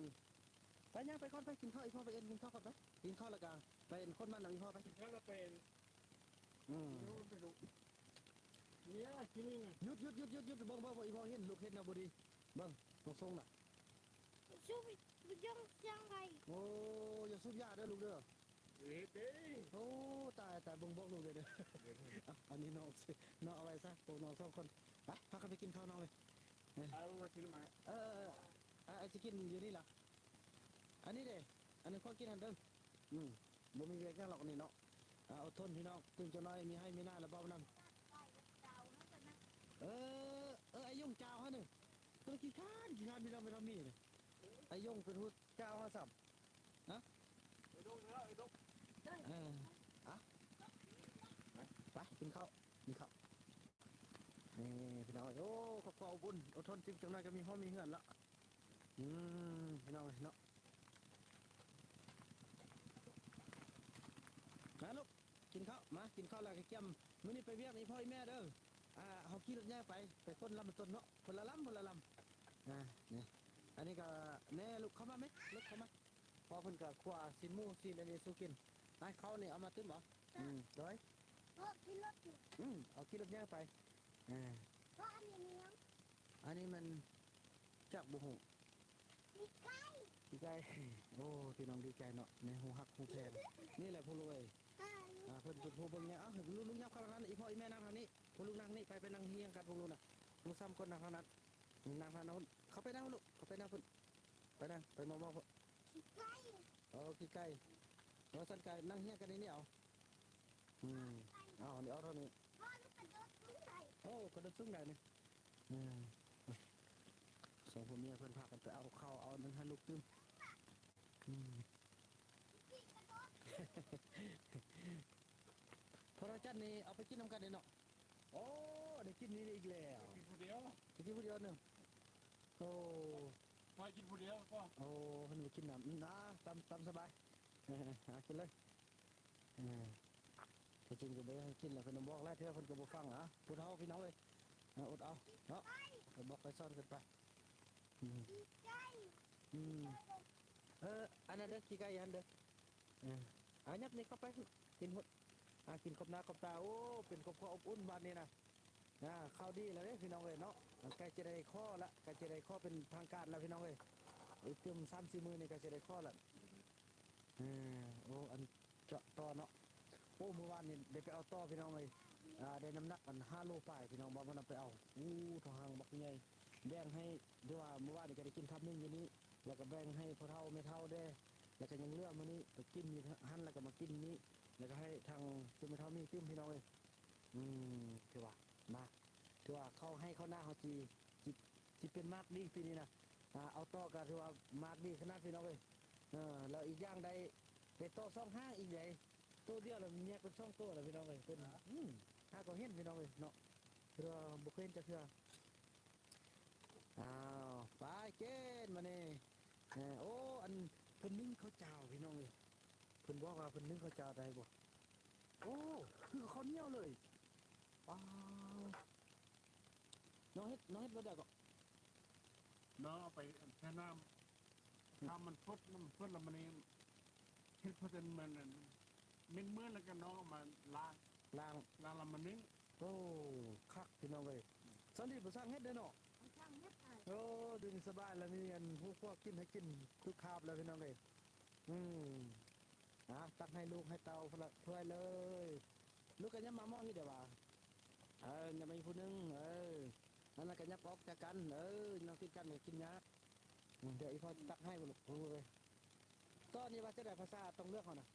ມ ໄປ ຍ່າງໄປກ່ອນ ໄປກິນເຂົ້າ ອີ່ພໍ່ໄປເອີ້ນກິນເຂົ້າກ່ອນ ໄປກິນເຂົ້າ ແລ້ວກະໄປເອີ້ນຄົນມານຳ ອີ່ພໍ່ ໄປ ກິນເຂົ້າແລ້ວໄປ ອືມ ເນຍ ກິນນີ້ ຢຸດ ຢຸດ ຢຸດ ຢຸດ ເບິ່ງ ເບິ່ງ ເບິ່ງ ອີ່ພໍ່ເຫັນ ລູກເຮັດແນວບໍ່ດີ ເບິ່ງ ເບິ່ງຊົງນະ ສູບ ຍັງ ຍັງໄດ້ ໂອ້ ຢ່າສູບຢາເດີລູກເດີ ເຮັດເດ້ ໂອ້ ຕາຍ ຕາຍ ເບິ່ງ ບອກລູກເດີ ເດີ ເອົາ ອັນນີ້ນ້ອງ ນ້ອງເອົາໄວ້ຊະ ພວກນ້ອງສອງຄົນ ໄປ ພາກັນໄປກິນເຂົ້ານ້ອງເອີຍ ເອີ ເອີ ເອີ ອ້າຍຊິກິນຢູ່ນີ້ລະ ອັນນີ້ເດ້ ອັນນີ້ຂໍກິນຫັ້ນເດີ ອືມ ບໍ່ມີວຽກຫຍັງດອກນີ້ເນາະ ອ່າ ອົດທົນພີ່ນ້ອງ ຕື່ມຈັກໜ້ອຍມີໄຮ່ມີນາລະເວົ້ານຳ ເອີ ເອີ ອ້າຍຍົງຈາວຫັ້ນນີ້ ກຳລັງຂີ້ຄ້ານ ຂີ້ຄ້ານພີ່ນ້ອງ ໄປທຳມີນີ້ ອ້າຍຍົງເປັນຜູ້ຈາວເຮົາຊ້ຳ ຮະ ໄອ້ດົກເດີ ໄອ້ດົກ ເອີ ອະ ໄປ ໄປ ກິນເຂົ້າ ກິນເຂົ້າ ນີ້ພີ່ນ້ອງ ໂອ້ ຄອບຄົວອົບອຸ່ນ ອົດທົນ ຈິກຈັກໜ້ອຍກໍມີຫ້ອງມີເຮືອນລະ ອືມ ພີ່ນ້ອງເນາະ ມາລູກ ກິນເຂົ້າ ມາ ກິນເຂົ້າແລ້ວກໍກຽມ ມື້ນີ້ໄປວຽກນຳພໍ່ອີ່ແມ່ເດີ ອ່າ ເຮົາຂີ່ລົດໃຫຍ່ໄປ ໄປຄົນລຳຕົ້ນເນາະ ຄົນລະລຳ ຄົນລະລຳ ອ່າ ນີ້ ອັນນີ້ກໍ ແນ່ລູກ ເຂົ້າມາແມ່ ລູກ ເຂົ້າມາ ພໍ່ເພິ່ນກໍຂົ້ວຊີ້ນໝູຊີ້ນອັນນີ້ສູ່ກິນ ອ້າຍ ເຂົ້ານີ້ເອົາມາຕື່ມບໍ່? ອືມ ໂດຍ ເພາະຂີ່ລົດຢູ່ ອືມ ເອົາຂີ່ລົດຍ່າງໄປ ເອີ ເພາະອັນນີ້ມັນຫຍັງ? ອັນນີ້ມັນ ຈັກບໍ່ຮູ້ ປີກໄກ່ ປີກໄກ່ ໂອ້ ພີ່ນ້ອງດີໃຈເນາະ ໃນຮູ້ຮັກຮູ້ແພງ ນີ້ແຫຼະຜູ້ລູກເອີຍ ອ່າ ເພິ່ນເປັນຜູ້ເບິ່ງແຍງ ເອົ້າ ລູກໆ ຫຍັບເຂົ້າທາງນັ້ນ ອີພໍ່ອີແມ່ນັ່ງທາງນີ້ ຜູ້ລູກນັ່ງນີ້ ໄປ ໄປນັ່ງຮຽງກັນ ພວກລູກນະ ໝູ່ສາມຄົນນັ່ງທາງນັ້ນ ນັ່ງທາງນັ້ນ ເຂົ້າໄປນັ່ງພຸ້ນ ເຂົ້າໄປນັ່ງພຸ້ນ ໄປນັ່ງ ໄປມອງໆ ພຸ້ນ ຂີ້ໄກ່ ໂອ້ ຂີ້ໄກ່ ເອີ ຊັ້ນກະນັ່ງຮຽງກັນໃນນີ້ເອົາ ອືມ ເອົາ ນີ້ເອົາເທົ່ານີ້ ໂອ້ ກະໂດດສູງໄດ້ນີ້ ອືມ ສອງຜົວເມຍເພິ່ນພາກັນໄປເອົາເຂົ້າເອົານັ້ນໃຫ້ລູກຕື່ມ ອືມ ພໍ່ລາວຈັນນີ້ເອົາໄປກິນນຳກັນເດ້ເນາະ ໂອ້ ໄດ້ກິນນີ້ອີກແລ້ວ ກິນຜູ້ດຽວ ໄດ້ກິນຜູ້ດຽວໜຶ່ງ ໂອ້ ຂ້ອຍກິນຜູ້ດຽວກໍ ໂອ້ ເພິ່ນບໍ່ກິນນຳ ອືມ ອ່າ ຕາມ ຕາມສະບາຍ ຫາກິນເລີຍ ເອີ ທີ່ຈິງກໍບໍ່ຢາກໃຫ້ກິນແຫຼະ ເພິ່ນບອກຫຼາຍເທື່ອເພິ່ນກໍບໍ່ຟັງ ອາ ຜູ້ເຖົ້າພີ່ນ້ອງເອີຍ ອົດເອົາເນາະ ໄປບອກໄປສອນກັນໄປ ອືມ ອືມ ເອີ ອັນນັ້ນເດີ ຂີ້ໄກ່ຫັ້ນເດີ ເອີ ອາ ຫຍັບນີ້ເຂົ້າໄປ ກິນພຸ້ນ ອາ ກິນຂອບໜ້າຂອບຕາ ໂອ້ ເປັນຄອບຄົວອົບອຸ່ນບາດນີ້ນະ ອາ ຂ່າວດີແລ້ວເດ້ພີ່ນ້ອງເອີຍເນາະ ໃກ້ຈະໄດ້ຂໍລະ ໃກ້ຈະໄດ້ຂໍເປັນທາງການແລ້ວພີ່ນ້ອງເອີຍ ອີກຕື່ມສາມສີ່ມື້ນີ້ກໍຈະໄດ້ຂໍລະ ເອີ ໂອ້ ອັນເຈາະຕໍ່ເນາະ ໂອ້ ມື້ວານນີ້ໄດ້ໄປເອົາຕໍ່ພີ່ນ້ອງເອີຍ ອ່າ ໄດ້ນ້ຳໜັກອັນຫ້າໂລປາຍພີ່ນ້ອງ ບ່າວມານຳໄປເອົາ ໂອ້ ທໍ່ຫາງບັກໃຫຍ່ ແບ່ງໃຫ້ ຖືວ່າມື້ວານນີ້ກໍໄດ້ກິນຄຳໜຶ່ງຢູ່ນີ້ ແລ້ວກໍແບ່ງໃຫ້ພໍ່ເຖົ້າແມ່ເຖົ້າແດ່ ແລ້ວກໍຍັງເຫຼືອມື້ນີ້ໄປກິນຢູ່ຫັ້ນ ແລ້ວກໍມາກິນນີ້ ແລ້ວກໍໃຫ້ທາງຊຸມແມ່ເຖົ້າມີຕື່ມພີ່ນ້ອງເອີຍ ອືມ ຖືວ່າມາ ຖືວ່າເຂົ້າໄຮ່ເຂົ້ານາເຮົາຊິ ຊິ ຊິເປັນໝາກດີປີນີ້ນະ ອ່າ ເອົາຕໍ່ກໍຖືວ່າໝາກດີຂະໜາດພີ່ນ້ອງເອີຍ ເອີ ແລ້ວອີກຢ່າງໄດ້ ໄດ້ຕໍ່ສອງຫາງອີກໃດ ໂຕດຽວລະແຍກເປັນສອງໂຕລະພີ່ນ້ອງເອີຍ ເປັນ ອືມ ຫາກໍເຫັນພີ່ນ້ອງເອີຍເນາະ ຄືວ່າບໍ່ເຄີຍເຫັນຈັກເທື່ອ ອ້າວ ໄປກິນບາດນີ້ ເອີ ໂອ້ ອັນ ເພິ່ນໜຶ້ງເຂົ້າຈ້າວພີ່ນ້ອງເອີຍ ເພິ່ນບອກວ່າເພິ່ນໜຶ້ງເຂົ້າຈ້າວໄດ້ບໍ່? ໂອ້ ຄືເຂົ້າໜຽວເລີຍ ວ້າວ ນ້ອງເຮັດ ນ້ອງເຮັດແບບໃດເກາະ? ນ້ອງເອົາໄປແຊ່ນ້ຳ ອືມ ຖ້າມັນຟົດ ນ້ຳຟົດແລ້ວມັນນີ້ ເຮັດພໍເຕັມມັນນັ້ນ ເມັນເມື່ອຍແລ້ວກໍນ້ອງເອົາມາລ້າງ ລ້າງ ລ້າງແລ້ວມາໜຶ້ງ ໂອ້ ຄັກພີ່ນ້ອງເອີຍ ສາວລີບໍ່ຊ່າງເຮັດເດ້ເນາະ ບໍ່ຊ່າງເຮັດອ້າຍ ໂອ້ ດຽວນີ້ສະບາຍລະ ມີອັນຮູ້ຄົວກິນໃຫ້ກິນທຸກຄາບແລ້ວພີ່ນ້ອງເອີຍ ອືມ ອ່າ ຕັກໃຫ້ລູກໃຫ້ເຕົ້າພຸ້ນລະຖ້ວຍເລີຍ ລູກກໍຍັບມາໝໍ້ນີ້ເດ້ວ່າ ເອີ ຍັບມາອີກຜູ້ໜຶ່ງ ເອີ ອັນນັ້ນກໍຍັບອອກຈາກກັນ ເອີ ນັ່ງຕິດກັນກໍກິນຍາກ ອືມ ດຽວອີພໍ່ຈະຕັກໃຫ້ ລູກເອີຍ ຕໍ່ນີ້ວ່າຈັ່ງໃດ ພາສາຕ້ອງເລືອກເຮົານະ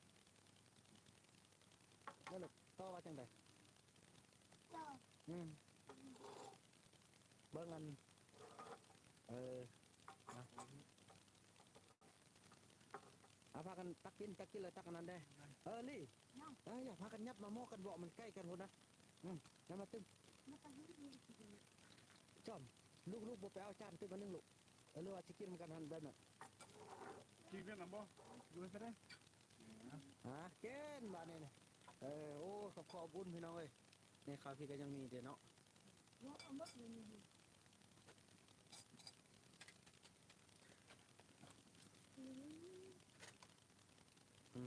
ເອີ ຕໍ່ວ່າຈັ່ງໃດ? ອືມ ເບິ່ງອັນ ເອີ ເອົາ ເອົາ ພາກັນຕັກກິນ ຕັກກິນແລ້ວຕັກອັນນັ້ນແດ່ ເອີ ລີ ເອີ ຢ່າພາກັນຫຍັບມາໝໍ້ກັນເບາະ ມັນໃກ້ກັນພຸ້ນນະ ອືມ ຢ່າມາຕຶ້ມ ຈອມ ລູກໆ ບໍ່ໄປເອົາຈານຕຶ້ມອັນໜຶ່ງລູກ ເອີ ຫຼືວ່າຊິກິນນຳກັນຫັ້ນແບບນັ້ນ ກິນກັນນຳບໍ່? ຢູ່ໃສເດ້? ຫາກິນບາດນີ້ ເອີ ໂອ້ ຄອບຄົວອົບອຸ່ນພີ່ນ້ອງເອີຍ ໃນຄາວພີກໍຍັງມີເດ້ເນາະ ອືມ ອື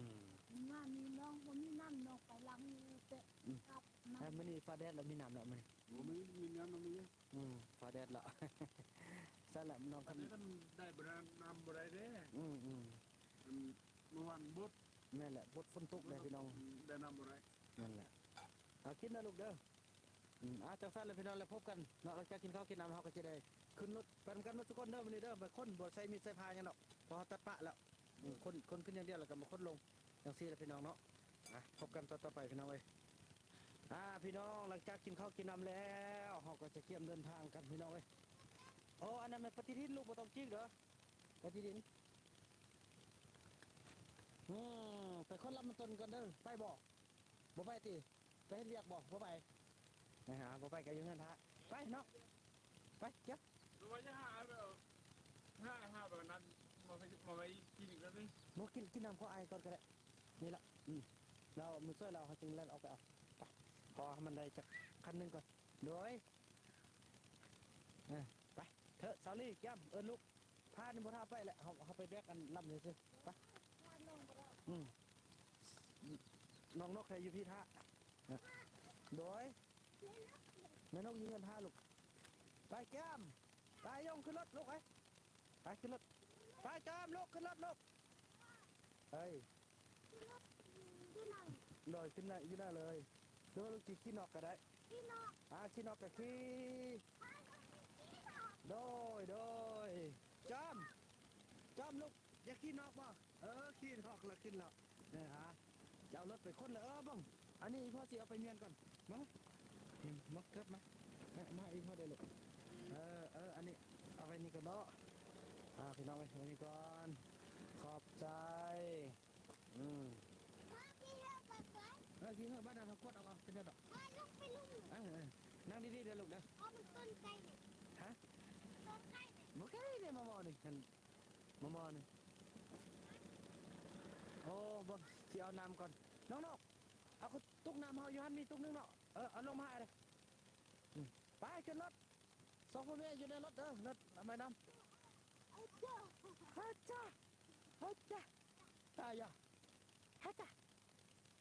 ມ ມານີ້ນ້ອງບໍ່ມີນ້ຳ ນ້ອງໄປຫຼັງແຕ່ ອືມ ກັບນ້ຳ ແລ້ວມື້ນີ້ຟ້າແດດແລ້ວມີນ້ຳແລ້ວມື້ນີ້ ບໍ່ມີ ມີນ້ຳ ມັນມີ ອືມ ຟ້າແດດລະ ຊັ້ນລະນ້ອງ ຄັນໄດ້ບໍ່ໄດ້ ນ້ຳບໍ່ໄດ້ເດ້ ອືມໆ ອັນເມື່ອວານບົດ ແມ່ນແຫຼະ ບົດຝົນຕົກແຫຼະພີ່ນ້ອງ ໄດ້ນ້ຳບໍ່ໄດ້ ນັ້ນແຫຼະ ເອົາກິນນະລູກເດີ ອືມ ອ່າ ຈັ່ງຊັ້ນລະພີ່ນ້ອງ ແລ້ວພົບກັນເນາະ ຫຼັງຈາກກິນເຂົ້າກິນນ້ຳ ເຮົາກໍຈະໄດ້ຂຶ້ນລົດໄປນຳກັນໝົດທຸກຄົນເດີ ມື້ນີ້ເດີ ບາງຄົນບໍ່ໃຊ້ມີດໃຊ້ພາຫຍັງດອກ ເພາະເຮົາຕັດປະແລ້ວ ອືມ ຄົນ ຄົນຂຶ້ນຢ່າງດຽວ ແລ້ວກໍບາງຄົນລົງ ຈັ່ງຊີ້ລະພີ່ນ້ອງເນາະ ອ່ະ ພົບກັນຕອນຕໍ່ໄປພີ່ນ້ອງເອີຍ ອ່າ ພີ່ນ້ອງ ຫຼັງຈາກກິນເຂົ້າກິນນ້ຳແລ້ວ ເຮົາກໍຈະກຽມເດີນທາງກັນພີ່ນ້ອງເອີຍ ໂອ້ ອັນນັ້ນແມ່ນປະຕິທິນ ລູກບໍ່ຕ້ອງຈິກເດີ ປະຕິທິນ ອືມ ໄປຄົນລຳມັນຕົ້ນກ່ອນເດີ ໄປບໍ່? ບໍ່ໄປຕິ? ໄປເຮັດວຽກບໍ່? ບໍ່ໄປ ໄປຫາ ບໍ່ໄປກໍຢູ່ເຮືອນຖ້າ ໄປເນາະ ໄປ ເກັບ ຫຼືວ່າຈະຫາ ຫາ ຫາແບບນັ້ນ ມາ ມາໄວ້ກິນອີກແລ້ວຕິ ບໍ່ ກິນ ກິນນ້ຳຂອງອ້າຍກ່ອນກໍໄດ້ ນີ້ລະ ອືມ ລາວມາຊ່ວຍລາວ ເຮົາຈຶ່ງແລ່ນອອກໄປເອົາ ໄປ ຂໍໃຫ້ມັນໄດ້ຈັກຄັນໜຶ່ງກ່ອນ ໂດຍ ເອີ ໄປ ເທີ ສາວລີ ກຽມ ເອີ້ນລູກ ພານີ້ບໍ່ຖ້າໄປແຫຼະ ເຮົາ ເຮົາໄປແບກອັນລຳນີ້ຊື່ ໄປ ອືມ ນ້ອງນົກໃຫ້ຢູ່ພີ້ຖ້າ. ໂດຍ ແມ່ນົກຢູ່ເຮືອນຖ້າລູກ. ໄປແກ້ມ ໄປ ຢອງຂຶ້ນລົດລູກເອີຍ. ໄປຂຶ້ນລົດ ໄປຈອມລູກ ຂຶ້ນລົດລູກເອີຍ. ໂດຍ ຂຶ້ນໄດ້ ຢູ່ໜ້າເລີຍ ຫຼືວ່າລູກຊິຂີ່ນອກກໍໄດ້. ອາ ຂີ່ນອກກໍຂີ່. ໂດຍ ໂດຍ ຈອມ ຈອມລູກ ຢາກຂີ່ນອກບໍ່? ເອີ ຂີ່ນອກລະຂຶ້ນລະ. ເອີ ຫາ ຈະເອົາລົດໄປຂົນລະ. ເອີ ເບິ່ງ ອັນນີ້ອີ່ພໍ່ຊິເອົາໄປມ້ຽນກ່ອນ. ມາ ມາ ມາ ເກີບມາ ມາ ມາ ອີ່ພໍ່ໄດ້ລູກ. ເອີ ເອີ ອັນນີ້ເອົາໄວ້ນີ້ກ່ອນເນາະ. ອ່າ ພີ່ນ້ອງເອີຍ ເອົາໄວ້ນີ້ກ່ອນ. ຂອບໃຈ. ອືມ ເອີ ຊິເຮີບາດນັ້ນເຮົາກົດເອົາ ເອົາ ເປັນຫຍັງດອກ. ເອີ ເອີ ນັ່ງດີໆເດີລູກເດີ. ຮະ? ບໍ່ໄກເດ້ ມາໝໍ້ນີ້ ມາໝໍ້ນີ້. ໂອ້ ບໍ່ ຊິເອົານ້ຳກ່ອນ. ນ້ອງນົກ ເອົາຕຸກນ້ຳເຮົາຢູ່ຫັ້ນ ມີຕຸກໜຶ່ງເນາະ. ເອີ ເອົາລົງມາໃຫ້ເດີ. ອືມ ໄປຂຶ້ນລົດ. ສອງພໍ່ແມ່ຢູ່ໃນລົດເດີ ລົດອະໄມນຳ. ອາຈາ ອາຈາ ອາຢາ ອາຈາ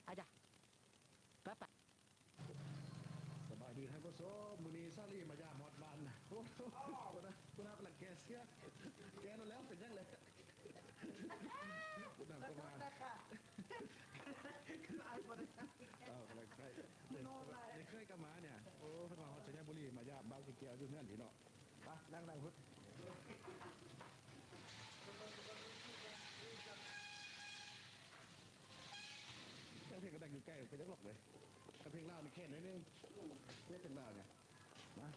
ອາຈາ ກະປະ. ສະບາຍດີທ່ານຜູ້ຊົມ, ມື້ນີ້ສາລີມາຢາມຮອດບ້ານ. ໂອ້ໂຫ ພຸ້ນນະ ກຳລັງແກ່ເສື້ອ ແກ່ນັ້ນແລ້ວ ເປັນຫຍັງແຫຼະ? ຜູ້ນຳກໍມາ ຄືອາຍບໍ່ໄດ້ ເອີ ກຳລັງໃສ່ ໄດ້ເຄີຍກັບມາເນຍ. ໂອ້ ເພິ່ນມາຮອດໄຊຍະບູລີ ມາຢາມບ່າວກີແກ້ວຢູ່ເຮືອນພີ້ເນາະ. ໄປ ນັ່ງ ນັ່ງພຸ້ນ. ເພງກະດັງຢູ່ໃກ້ ໄປຈັກລັອກເລີຍ. ຄັນເພງລາວນີ້ແຄ້ນໜ້ອຍໜຶ່ງ ເພງລາວນີ້. ມາ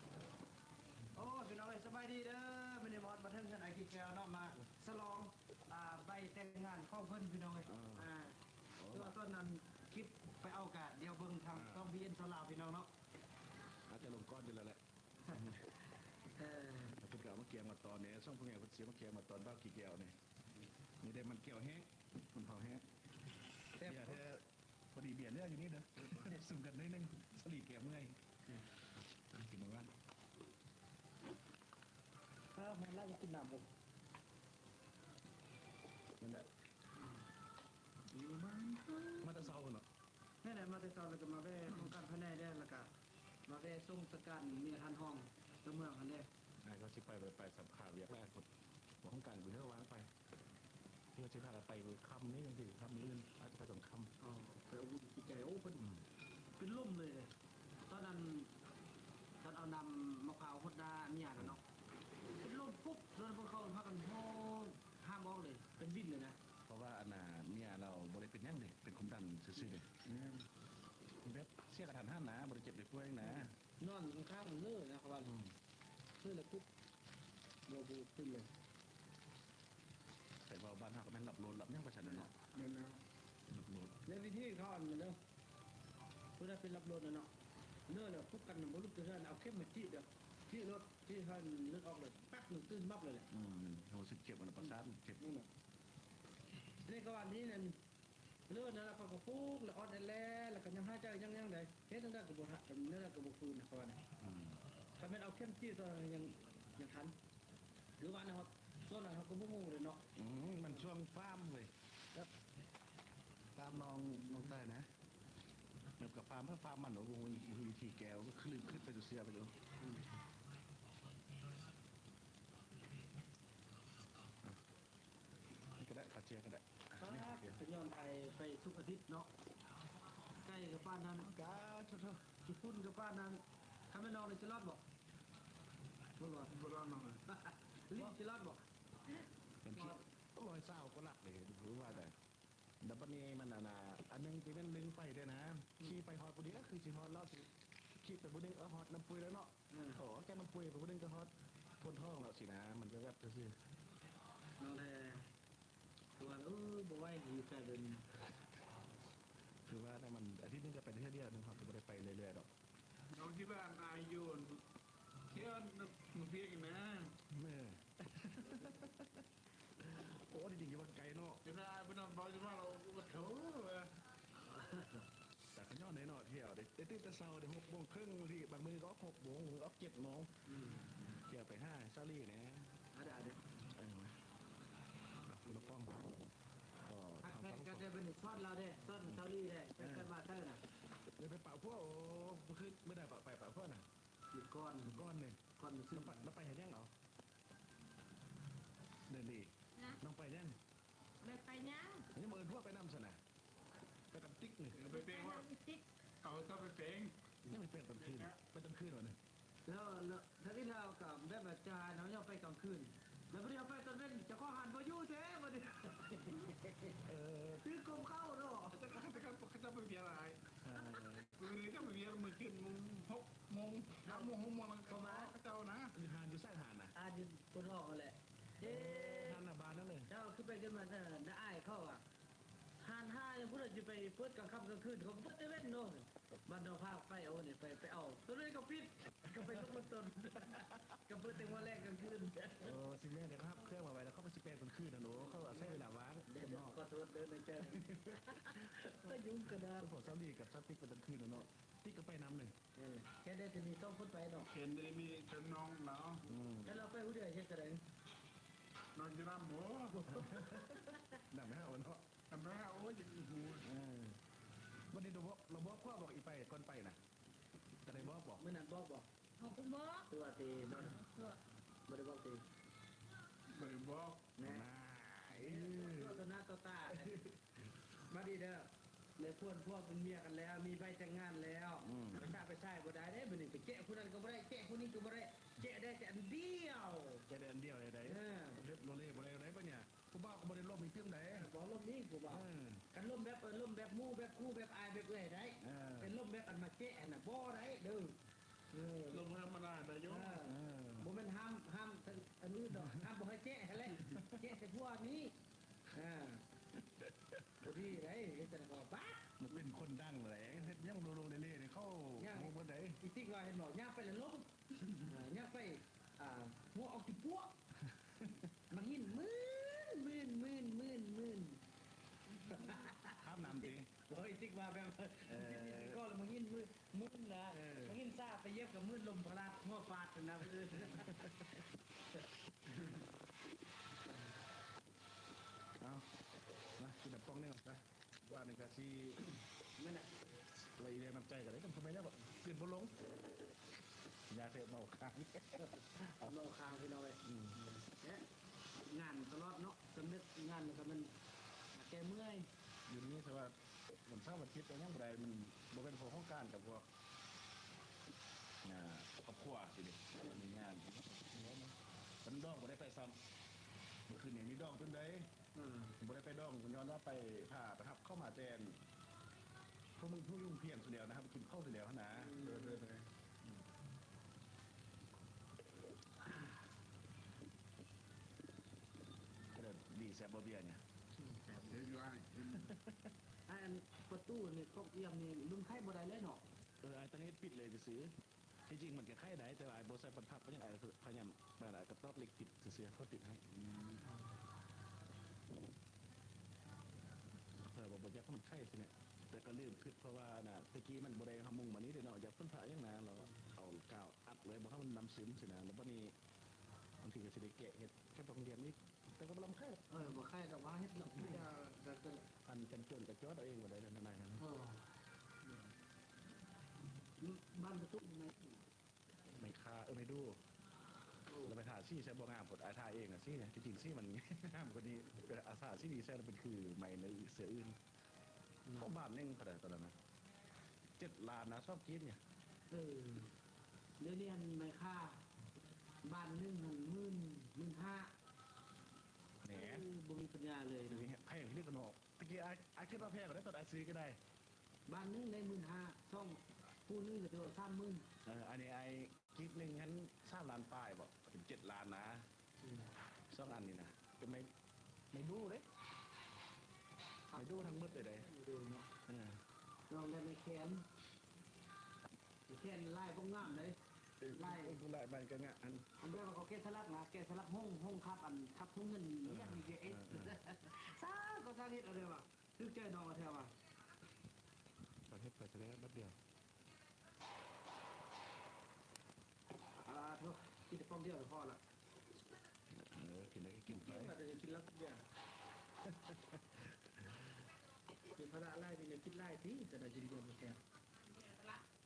ໂອ້ ພີ່ນ້ອງເອີຍ ສະບາຍດີເດີ. ມື້ນີ້ມາຮອດມາເຖິງເຮືອນອ້າຍກີແກ້ວເນາະ ມາສະຫຼອງ ອ່າ ໃບແຕ່ງງານຂອງເພິ່ນ ພີ່ນ້ອງເອີຍ. ອ່າ ອ່າ ໂອ້ ຄືວ່າຕອນນັ້ນຄລິບໄປເອົາກະ ດຽວເບິ່ງທາງ ອ່າ ຊ່ອງ ບີເອັນ ຊາວລາວ ພີ່ນ້ອງເນາະ. ອາດຈະລົງກ່ອນຢູ່ແລ້ວແຫຼະ. ເອີ ເພິ່ນກໍເອົາມາກຽມມາຕອນເດ້ ຊ່ອງຜູ້ໃຫຍ່ເພິ່ນຊິມາກຽມມາຕອນບ່າວກີແກ້ວນີ້. ນີ້ໄດ້ມັນແກ້ວແຫ້ງ ມັນເຜົາແຫ້ງ ແຊບ ເບຍແທ້. ພໍດີເບຍເຫຼືອຢູ່ນີ້ເດີ ຊຸມກັນໜ້ອຍໜຶ່ງ ສາລີແກເມື່ອຍ. ອືມ ກິນນຳກັນ. ເອີ ແມ່ນລະ ກິນນ້ຳເບິ່ງ. ນັ້ນແຫຼະ ມາແຕ່ເຊົ້າເນາະ. ແມ່ນແຫຼະ ມາແຕ່ເຊົ້າ ແລ້ວກໍມາແວ່ຫ້ອງການພາຍໃນແດ່ ແລ້ວກໍມາແວ່ສົ່ງສະການເມຍທ່ານຮອງເຈົ້າເມືອງຫັ້ນແດ່. ອ້າຍເຂົາຊິໄປ ບໍ່ໄດ້ໄປສຳພາວຽກຫຼາຍຄົນ ບໍ່ຫ້ອງການຢູ່ເຮືອວ່າງໄປ. ເພື່ອຊິພາກັນໄປຄ່ຳນີ້ຈັ່ງຊີ້ ຄ່ຳມື້ອື່ນອາດຈະໄປຕອນຄ່ຳ. ອໍ ໄປອົບອຸ່ນຈິດໃຈ. ໂອ້ ເພິ່ນ ອືມ ເປັນລົມເລີຍ. ຕອນນັ້ນ ຕອນເອົານ້ຳມະພ້າວຫົດໜ້າເມຍນະເນາະ ເປັນລົມປຸບ ແລ້ວພວກເຂົາພາກັນຮ້ອງຫ້າມອອກເລີຍ ເປັນວິນເລີຍນະ. ເພາະວ່າອັນນ່າ ເມຍລາວບໍ່ໄດ້ເປັນຫຍັງເດ້ ເປັນຄວາມດັນຊື່ໆເດ້. ແມ່ນ ແບບເສຍກະທັນຫັນນະ ບໍ່ໄດ້ເຈັບໄດ້ປ່ວຍນະ. ອືມ ນອນຂ້າງໆເລີຍນະ ເຂົາວ່າ. ອືມ ຄືລະປຸບ ບໍ່ ບໍ່ຂຶ້ນເລີຍ. ໃຜເວົ້າບ້ານເຮົາກໍແມ່ນຫຼັບໂລດຫຼັບຫຍັງໄປຊັ້ນແຫຼະເນາະ. ແມ່ນແລ້ວ ຫຼັບໂລດ. ແລ້ວວິທີເຂົາອັນນັ້ນເດີ ຜູ້ໃດເປັນຫຼັບໂລດນະເນາະ ເລີແລ້ວປຸກກັນບໍ່ລຸກຈາກເຮືອນ ເອົາເຂັມມາຈີດເດີ ຈີດໂລດ ຈີດໃຫ້ເລືອດອອກເລີຍ ແປັບໜຶ່ງຕື່ນມັບເລີຍແຫຼະ. ອືມ ຮູ້ສຶກເຈັບ ປະສາດເຈັບ. ອືມ ນີ້ກໍວ່ານີ້ນັ້ນ ເລີນັ້ນລະ ເຂົາກໍປຸກລະອອດແອດແລ ລະກະຍັງຫາຍໃຈຍັງ ຍັງໄດ້ ເຮັດຈັ່ງໃດກໍບໍ່ທັນ ຈັ່ງໃດກໍບໍ່ຟື້ນນະ ເຂົາວ່ານະ. ອືມ ຄັນແມ່ນເອົາເຂັມຈີດຕອນນັ້ນຍັງ ຍັງທັນ ຫຼືວ່ານະ ເຮົາ ຊ່ວງນັ້ນເຮົາກໍບໍ່ຮູ້ເລີຍເນາະ. ອືມ ມັນຊ່ວງຟາມເວີຍ ແບບຟາມນ້ອງ ນ້ອງໃຕ້ນະ ແບບກັບຟາມ ຟາມມັນ ໂອ້ໂຫ ວິທີແກ້ວ ຄືລືມຄຶດໄປເສຍໄປຢູ່. ອືມ ນີ້ກໍໄດ້ ຂາເຈຍກໍໄດ້. ປາດ ໄປຍ້ອນໄປ ໄປທຸກອາທິດເນາະ ໄກ່ກໍປານນັ້ນ ກາໂທ ຂີ້ຝຸ່ນກໍປານນັ້ນ. ຄັນແມ່ນນ້ອງນີ້ຊິລອດບໍ່? ບໍ່ລອດ ບໍ່ລອດນ້ອງເອີຍ. ລີ້ຊິລອດບໍ່? ເປັນຂີ້ ຮ້ອຍຊາວກວ່າຫຼັກເດ້ ຄືວ່າໄດ້. ແລ້ວບັດນີ້ມັນອັນນ່າ ອັນໜຶ່ງທີ່ແມ່ນລຶ້ງໄປເດ້ນະ ອືມ ຂີ່ໄປຮອດພໍດີ ຄືຊິຮອດແລ້ວ ຊິຂີ່ໄປບໍ່ໄດ້ ເອີ ຮອດນ້ຳປຸ້ຍແລ້ວເນາະ. ເອີ ໂອ້ ແກ່ນ້ຳປຸ້ຍໄປບໍ່ໄດ້ກໍຮອດໂພນທອງແລ້ວຊີ້ນະ ມັນແວບໆຊື່ໆ. ນ້ອງແທ້ ຄືວ່າ ເອີ ບໍ່ໄຫວຢູ່ແຕ່ເດີນນີ້ ຄືວ່ານະ ມັນອາທິດໜຶ່ງກໍໄປເທື່ອດຽວໜຶ່ງ ເຮົາກໍບໍ່ໄດ້ໄປເລື້ອຍໆດອກ. ນ້ອງທີ່ວ່າອາຍຢູ່ ທ່ຽວນຳພຽກນະ ເອີ. ໂອ້ ທີ່ຈິງຢູ່ວັງໄກເນາະ ເວລາເພິ່ນນຳເວົ້າຢູ່ວ່າ ໂອ້ໂຫ ແຕ່ກໍຍ້ອນໄດ້ເນາະ ທ່ຽວໄດ້ ໄດ້ຕື່ນແຕ່ເຊົ້າ ໄດ້ຫົກໂມງເຄິ່ງ ບາງທີບາງມື້ກໍອອກຫົກໂມງ ອອກເຈັດໂມງ. ອືມ ທ່ຽວໄປຫາສາລີແດ່ ອາດ ອາດ ເອີ ມາ ມາ ລະປ້ອງ ກໍທາງຝັ່ງ ກໍແຕ່ເປັນສອນລາວເດ້ ສອນເກົາຫຼີເດ້ ເອີ ເປັນກັນມາເທີນະ ໄດ້ໄປປະພົວ. ໂອ້ ຄືມື້ໃດປະ ໄປປະພົວນະ? ມື້ກ່ອນ ມື້ກ່ອນນີ້ ກ່ອນມື້ ລາວໄປ ລາວໄປເຮັດຫຍັງເອົາ? ເດີນດີ ນະ ນ້ອງໄປຫຍັງ? ບໍ່ໄດ້ໄປຫຍັງ ຍັງບໍ່ເອີ້ນຜົວໄປນຳຊັ້ນນະ? ໄປກັບຕິກນີ້ ໄປເປງວ່າ ໄປນຳອີຕິກ ເອົາເຈົ້າໄປເປງ ຍັງໄປເປງຕອນຄືນ ໄປຕອນຄືນວະນີ້. ແລ້ວ ແລ້ວ ແລ້ວທີ່ແລ້ວກໍແບບວ່າຈາເນາະ ຍ້ອນໄປກາງຄືນ ແລ້ວບັດນີ້ເຮົາໄປຕອນເວັນ ເຈົ້າຂອງຮ້ານບໍ່ຢູ່ແທ້ບັດນີ້. ເອີ ຖືກກົມເຂົ້າເນາະ ເຂົາເຈົ້າ ເຂົາເຈົ້າໄປວຽກຫຼາຍ ເອີ ມື້ນີ້ເຈົ້າໄປວຽກມື້ຄືນໂມງ ຫົກໂມງ ຫ້າໂມງ ຫົກໂມງ ແລ້ວກໍມາເຂົາເຈົ້ານະ. ຢູ່ຮ້ານ ຢູ່ໃສຮ້ານນະ? ຮ້ານຢູ່ໂພນທອງຫັ້ນແຫຼະ. ເອີ ຮ້ານໜ້າບ້ານນັ້ນເລີຍ ເຈົ້າຄືໄປກັນມາ ໜ້າອາຍເຂົາອະ. ຮ້ານຫາຫຍັງພຸ້ນລະ ຊິໄປເປີດກາງຄ່ຳກາງຄືນ ເຂົາເປີດແຕ່ເວັນເນາະ. ບ້ານດອນພາກໄປ ໂອ້ ນີ້ໄປ ໄປເອົາ ຕົວໃດກໍຜິດ ກໍໄປລົງນຳຕົນ ກໍເປີດແຕ່ຫົວແລງກາງຄືນ. ໂອ້ ຊິແມ່ນເດ້ ເຂົາຮັບເຄື່ອງມາໄວ້ ແລ້ວເຂົາກໍຊິແປງເປັນຄືນຫັ້ນ. ໂອ້ ເຂົາກໍໃຊ້ເວລາວ່າງ. ເດີ ເນາະ ຂໍໂທດເດີນາເຈົ້າ ກໍຫຍຸ້ງຂະໜາດ. ພວກສາວລີກັບສາວຕິກໄປຕອນຄືນຫັ້ນເນາະ ຕິກກໍໄປນຳເລີຍ. ເອີ ແຄ່ໄດ້ແຕ່ມີສອງຄົນໄປເນາະ ເຫັນໄດ້ມີແຕ່ນ້ອງລາວ. ອືມ ແລ້ວລາວໄປຜູ້ດຽວເຮັດຈັ່ງໃດ? ນອນຢູ່ນຳບໍ? ນຳໄປຫາເນາະ ນຳໄປຫາ ໂອ້ຍ ຢາກຮູ້. ເອີ ບັດນີ້ລາວບອກ ລາວບອກຜົວບໍ່ ອີໄປ ກ່ອນໄປນະ ກໍໄດ້ບອກບໍ່? ມື້ນັ້ນບອກບໍ່? ເຮົາບໍ່ບອກ ຕົວະຕິ ບໍ່ ຕົວະ ບໍ່ໄດ້ບອກຕິ ບໍ່ໄດ້ບອກ. ແນ່ ຕົວະຕໍ່ໜ້າຕໍ່ຕາ. ບັດນີ້ເດີ ໄດ້ຜົວເປັນເມຍກັນແລ້ວ ມີໃບແຕ່ງງານແລ້ວ ອືມ ໄປສະໄປສາຍບໍ່ໄດ້ເດ້. ບັດນີ້ໄປແຈະຜູ້ນັ້ນກໍບໍ່ໄດ້ ແຈະຜູ້ນີ້ກໍບໍ່ໄດ້ ແຈະໄດ້ແຕ່ອັນດຽວ ແຈະໄດ້ອັນດຽວໃດ. ເອີ ເຮັດໂລເລບໍ່ໄດ້ໃດບັດນີ້ ຜູ້ບ່າວກໍບໍ່ໄດ້ລົມອີກຕື່ມໃດ. ບໍ່ລົມອີກຜູ້ບ່າວ ເອີ ຄັນລົມແບບ ເອີ ລົມແບບໝູ່ ແບບຄູ່ ແບບອ້າຍ ແບບເອື້ອຍໄດ້ ເອີ ແຕ່ລົມແບບອັນມາແຈະຫັ້ນນະ ບໍ່ໄດ້ເດີ. ເອີ ລົມທຳມະດາໄດ້ຢູ່ ເອີ ເອີ ບໍ່ແມ່ນຫ້າມ ຫ້າມອັນອື່ນດອກ ຫ້າມບໍ່ໃຫ້ແຈະຫັ້ນແຫຼະ ແຈະແຕ່ຜົວນີ້. ອ່າ ບໍ່ດີໄດ໋ ເຮັດຈັ່ງໃດກໍບາດ ມັນເປັນຄົນດັງແຫຼະ ເຮັດຫຍັງໂລໂລເລເລນີ້ ເຂົາຮູ້ໝົດໄດ໋. ອີຕິກວ່າເຫັນບໍ່ ຍ່າງໄປແລ້ວລົ້ມ ອ່າ ຍ່າງໄປ ອ່າ ຫົວອອກຕິປົວ ມາຍິນມື່ນ ມື່ນ ມື່ນ ມື່ນ ມື່ນ ອາບນ້ຳຕິ. ໂອ້ຍ ຕິກວ່າແບບ ເອີ ຕິກກໍລະມາຍິນມື ມຶນນະ ເອີ ມາຍິນຊາໄປຢຽບກັບມືນລົມພະລາດຫົວຟາດນະ. ເອົາ ມາກິນນ້ຳປ່ອງນີ້ກ່ອນຊະ ວ່ານີ້ກະຊິ ແມ່ນນະ ລະອີແຮງນ້ຳໃຈກໍໄດ້ ທຳໄມແລ້ວ ຂຶ້ນບໍ່ລົງ ຢາເສບເມົາຄ້າງ ເມົາຄ້າງພີ່ນ້ອງເອີຍ. ອືມ ແລະ ງານຕະຫຼອດເນາະ ກຳເນີດງານແລ້ວກໍແມ່ນແກ້ເມື່ອຍ ຢູ່ນີ້ ແຕ່ວ່າ ວັນເສົາວັນອາທິດກໍຍັງບໍ່ໄດ້ ມັນບໍ່ແມ່ນພວກໂຄງການກັບພວກ ອ່າ ຄອບຄົວຊິເດ້ ມີງານ ມັນດອງບໍ່ໄດ້ໄປຊ້ຳ ມື້ຄືນນີ້ມີດອງຕື່ມໃດ ອືມ ບໍ່ໄດ້ໄປດອງ ຍ້ອນວ່າໄປພາໄປຮັບເຂົ້າມາແຕ່ ພວກມຶງຜູ້ຫຍຸ້ງພຽງສຸດແລ້ວນະ ໄປກິນເຂົ້າສຸດແລ້ວຫັ້ນນະ. ອືມ ເອີ ເອີ ເອີ ອືມ ກໍໄດ້ດີແຊບບໍ່ເບຍນີ້? ແຊບເລີຍຢູ່ອ້າຍ. ອັນປະຕູນີ້ກົກອຽມນີ້ລຸ້ນໄຂບໍ່ໄດ້ເລີຍເນາະ? ເອີ ອ້າຍຕ້ອງເຮັດປິດເລີຍຊື່ໆ ທີ່ຈິງມັນກໍໄຂໄດ້ ແຕ່ວ່າອ້າຍບໍ່ໃສ່ບັນພັກ ເພາະຫຍັງອ້າຍພະຍາຍາມ ບາດອ້າຍກໍຕອກເຫຼັກຕິດຊື່ໆ ເຂົາຕິດໃຫ້ ອືມ ເພື່ອວ່າບໍ່ຢາກໃຫ້ມັນໄຂຊີ້ນະ ແຕ່ກໍລືມຄິດ ເພາະວ່ານະ ແຕ່ກີ້ມັນບໍ່ໄດ້ຫາມຸງມານີ້ເດ້ເນາະ ຢາກຝົນຟ້າຫຍັງນະ ແລ້ວເອົາກາວອັດເລີຍ ບໍ່ໃຫ້ມັນນ້ຳຊຶມຊີ້ນະ ແລ້ວບັດນີ້ ບາງທີກໍຊິໄດ້ແກະເຮັດ ແກະປອກຮຽນອີກ ແຕ່ກໍບໍ່ລຳຄາຍ. ເອີ ບໍ່ຄາຍດອກວ່າເຮັດດອກ ອັນຈັນຈົນກໍຈອດເອົາເອງບໍ່ໄດ້ນະນາຍຫັ້ນ. ເອີ ບ້ານປະຕູໄມ້ ໄມ້ຄາ ເອີ ໄມ້ດູ່ ລະໄປທາສີໃສ່ບໍ່ງາມໂພດ ອ້າຍທາເອງອະສີ ທີ່ຈິງສີມັນງາມກວ່ານີ້ ອາສາສີນີ້ໃສ່ລະເປັນຄືໄມ້ໃນເສືອອື່ນ. ຂອງບ້ານໜຶ່ງເທົ່າໃດຕອນນັ້ນນະ ເຈັດລ້ານນະ ຊອບກີບນີ້. ເອີ ດຽວນີ້ຫັ້ນໄມ້ຄ່າບ້ານໜຶ່ງຫັ້ນໝື່ນ ໝື່ນຫ້າ. ແໜ ເອີ ບໍ່ມີປັນຍາເລີຍ ແພງອີ່ຫຼີກະເນາະ. ຕະກີ້ອ້າຍ ອ້າຍຄິດວ່າແພງເດ້ ຕອນອ້າຍຊື້ກໍໄດ້ ບ້ານໜຶ່ງໄດ້ໝື່ນຫ້າ ສອງ ຄູ່ໜຶ່ງກໍຖືວ່າສາມໝື່ນ. ເອີ ອັນນີ້ອ້າຍ ກີບໜຶ່ງຫັ້ນສາມລ້ານປາຍບໍ ເປັນເຈັດລ້ານນະ. ອືມ ສອງອັນນີ້ນະ ເປັນໄມ້ ໄມ້ດູ່ເດ້ ໄມ້ດູ່ທັງໝົດເລີຍເດ້. ໄມ້ດູ່ເນາະ ເອີ ລອງໄດ້ໄມ້ແຄນ ໄມ້ແຄນລາຍບໍ່ງາມເດ້. ເອີ ລາຍ ເອີ ລາຍມັນກໍງາມ ອັນ ອັນແບບວ່າເຂົາແກະສະຫຼັກນະ ແກະສະຫຼັກຫົງ ຫົງຄັບ ອັນຄັບຖົງເງິນ ເອີ ເຮັດນີ້ເອງ ເອີ ເອີ ສ້າງກໍສ້າງເຮັດເອົາເດ້ວ່າ. ຖືກໃຈນ້ອງວ່າແທ້ວ່າ ຕອນເຮັດໄປຊະແລ້ວບັດດຽວ. ອາ ໂທ້ ກິນແຕ່ປ່ອງດຽວກໍພໍລະ. ເອີ ກິນໄດ້ກໍກິນໄປ ກິນລະ ກິນລະ ກິນຢາ. ພາລະຫຼາຍ ມີແນວຄິດຫຼາຍຕິ ແຕ່ລະກິນເບຍບໍ່ແຊບ.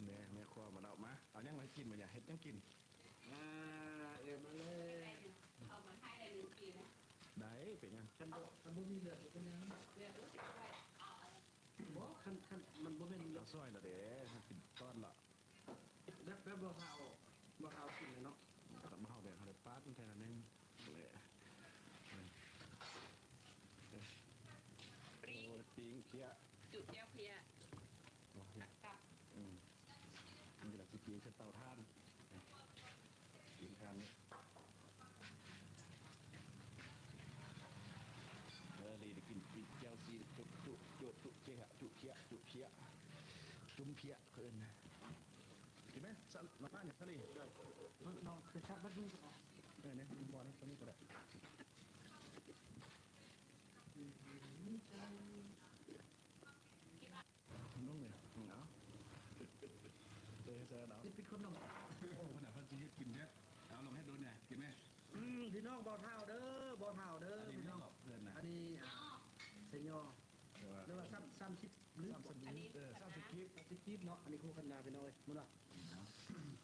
ແມ່ ແມ່ຄົວມາແລ້ວ ມາ ເອົາຫຍັງມາໃຫ້ກິນມື້ນີ້ ເຮັດຫຍັງກິນ? ອ່າ ເອີ ມາເລີຍ ໄດ້ ເປັນຫຍັງ? ຄັນບໍ່ ຄັນບໍ່ມີເລືອດກໍເປັນຫຍັງ? ບໍ່ ຄັນ ຄັນມັນບໍ່ແມ່ນເລືອດ ເອົາຊອຍລະເດ້ ກິນຕອນລະ ແບບ ແບບບໍ່ເຮົາ ບໍ່ເຮົາກິນເນາະ ບໍ່ເຮົາແບບເຮົາໄດ້ປາດມັນແທ້ໜ້ອຍໜຶ່ງ ແຫຼະ ປີ້ງເພຍ ຈຸແຈ່ວເພຍ ໂອ້ຍ ຕັບ ອືມ ນີ້ລະຊິປີ້ງໃສ່ເຕົາຖ່ານ ປີ້ງຖ່ານນີ້ ເອີ ລີໄດ້ກິນປີ້ງແຈ່ວຊີ້ນ ຈຸ ຈຸ ຈຸ ຈຸເພຍ ຈຸເພຍ ຈຸເພຍ ຈຸ່ມເພຍ ເຂົາເອີ້ນ ກິນໄໝ? ສະ ມາ ມານີ້ ສາລີ ນ້ອງ ນ້ອງ ຄືຊັກບັດນີ້ ເອີ ນີ້ ບໍ່ນີ້ ຕົວນີ້ກໍໄດ້ ລອງເລີຍ ເອົາ ເອີ ໃສ່ເອົາ ປິດຄົນນຳ ໂອ້ ຂະໜາດເພິ່ນຊິເຮັດກິນແທ້ ເອົາ ລອງເຮັດໂດນແດ່ ກິນໄໝ? ອືມ ພີ່ນ້ອງ ບ່າວທ້າວເດີ ບ່າວທ້າວເດີ ອັນນີ້ພີ່ນ້ອງ ເພື່ອນນະ ອັນນີ້ ອ່າ ເຊຍໍ ຫຼືວ່າ ສາມ ສາມສິບ ຫຼື ສາມສິບ ເອີ ສາມສິບກີບ ສາມສິບກີບເນາະ ອັນນີ້ຄູ່ກັນນະ ພີ່ນ້ອງເອີຍ ໝົດລະ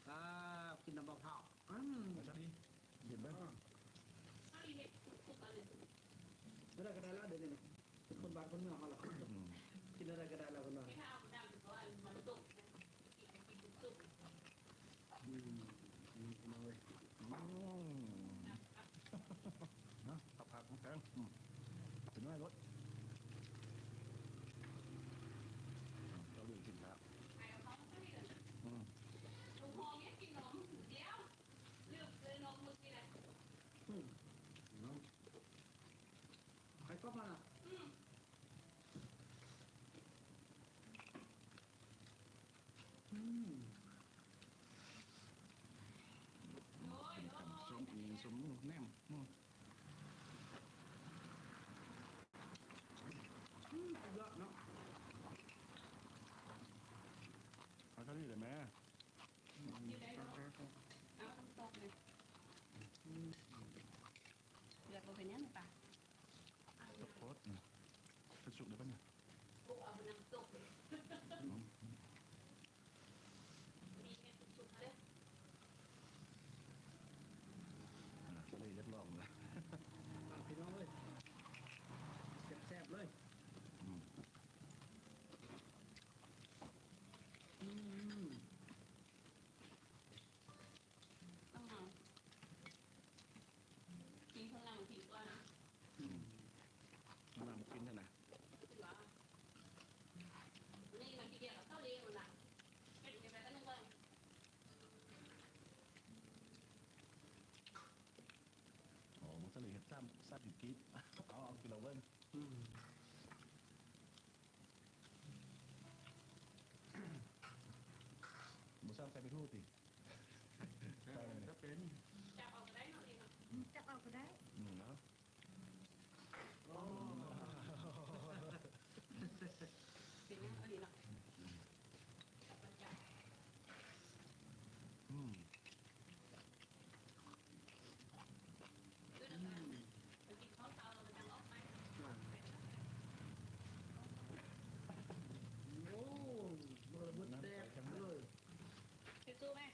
ອ່າ ກິນນຳບ່າວທ້າວ ອືມ ສາລີ ກິນເບິ່ງ ເຮັດທຸກອັນເລີຍ ເທົ່າໃດກໍໄດ້ລະ ດຽວນີ້ ຄົນບ້ານຄົນເມືອງເຮົາລະ ອືມ ກິນເທົ່າໃດກໍໄດ້ລະ ເພິ່ນວ່າ ອືມ ນີ້ພີ່ນ້ອງເອີຍ ອືມ ນະ ຜັກໆ ແຂງ ອືມ ຊິນ້ອຍໂລດ ເກົາຫຼີກິນແລ້ວ ອືມ ອືມ ໄປກໍມາລະ ອືມ ອືມ ກິນຕຳສົ້ມ ອັນນີ້ສົ້ມ ໂອ້ ແໜມ ອືມ ອືມ ສຸດຍອດເນາະ ເອົາເທົ່ານີ້ແຫຼະແມ່ ອືມ ເລືອດບໍ່ເປັນຫຍັງປະ ຕົກໂພດ ອືມ ເປັນສຸກໄດ້ປະນີ້ ອືມ ນີ້ເຮັດສຸກໆ ເລີຍ ອ່າ ກໍເລີຍຢາກລອງລະ ອ່າ ພີ່ນ້ອງເອີຍ ແຊບໆ ເລີຍ ອືມ ອືມ. ຕ້ອງເອົາ ກິນເຂົ້າຫຼັງກິນກ່ອນນະ ອືມ ເຂົ້າຫຼັງກິນຫັ້ນນະ ຄືວ່າ ນີ້ມາກິນດຽວກັບເຂົ້າເລວນະ ເປັນໄປໄປກັນໜຶ່ງກ່ອນ ໂອ້ ມັນສະເລີເຮັດສາມ ສາມສິບກີບ ເອົາ ເອົາກິນລະເບິ່ງ ອືມ ບໍ່ຊ້ຳໃສ່ໄປທູຕິ ເອີ ຈະເປັນ ຈັບເອົາກໍໄດ້ເນາະ ນີ້ເນາະ ອືມ ຈັບເອົາກໍໄດ້ ອືມ ເນາະ ໂອ້ ເປັນຫຍັງກໍດີເນາະ ຈັບ ອືມ ອືມ ໄປກິນເຂົ້າເຊົ້າແລ້ວກໍຈັ່ງອອກໄປ ໂອ້ ບໍ່ລະເບິດແຕກເລີຍ ສູ້ໆ ແມ່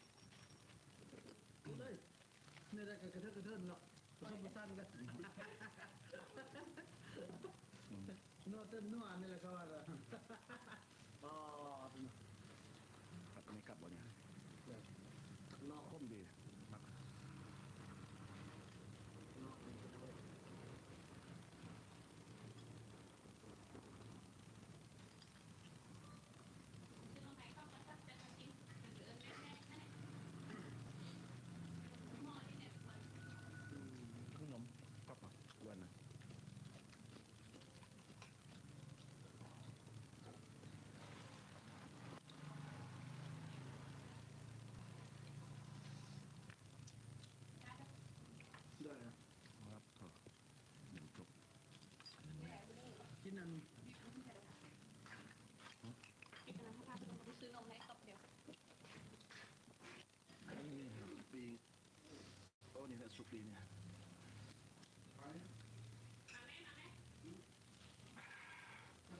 ເອົາເລີຍ ແນວໃດກໍກະເທີນກະເທີນເນາະ ປະສົມປະສານກັນ ອືມ ເນາະ ເຕັ້ນນົວນີ້ແຫຼະ ເຂົາວ່າ ອໍ ພັກນີ້ກັບບໍ່ນີ້ ເນາະ ຄົມດີ ມັກ ເນາະ ອືມ ຂະໜົມກັບ ອາ ກວນນະ. ໄດ້ລະ ຄັບ ເຂົ້າ ເດີນຈົບ ກິນອັນ ກິນອັນນັ້ນ ພາໄປຊື້ນົມໃຫ້ກັບດຽວ ອັນນີ້ປີ້ງ ໂອ້ ນີ້ແຫຼະສຸກດີນີ້ ມາແມ່ ມາແມ່ ອືມ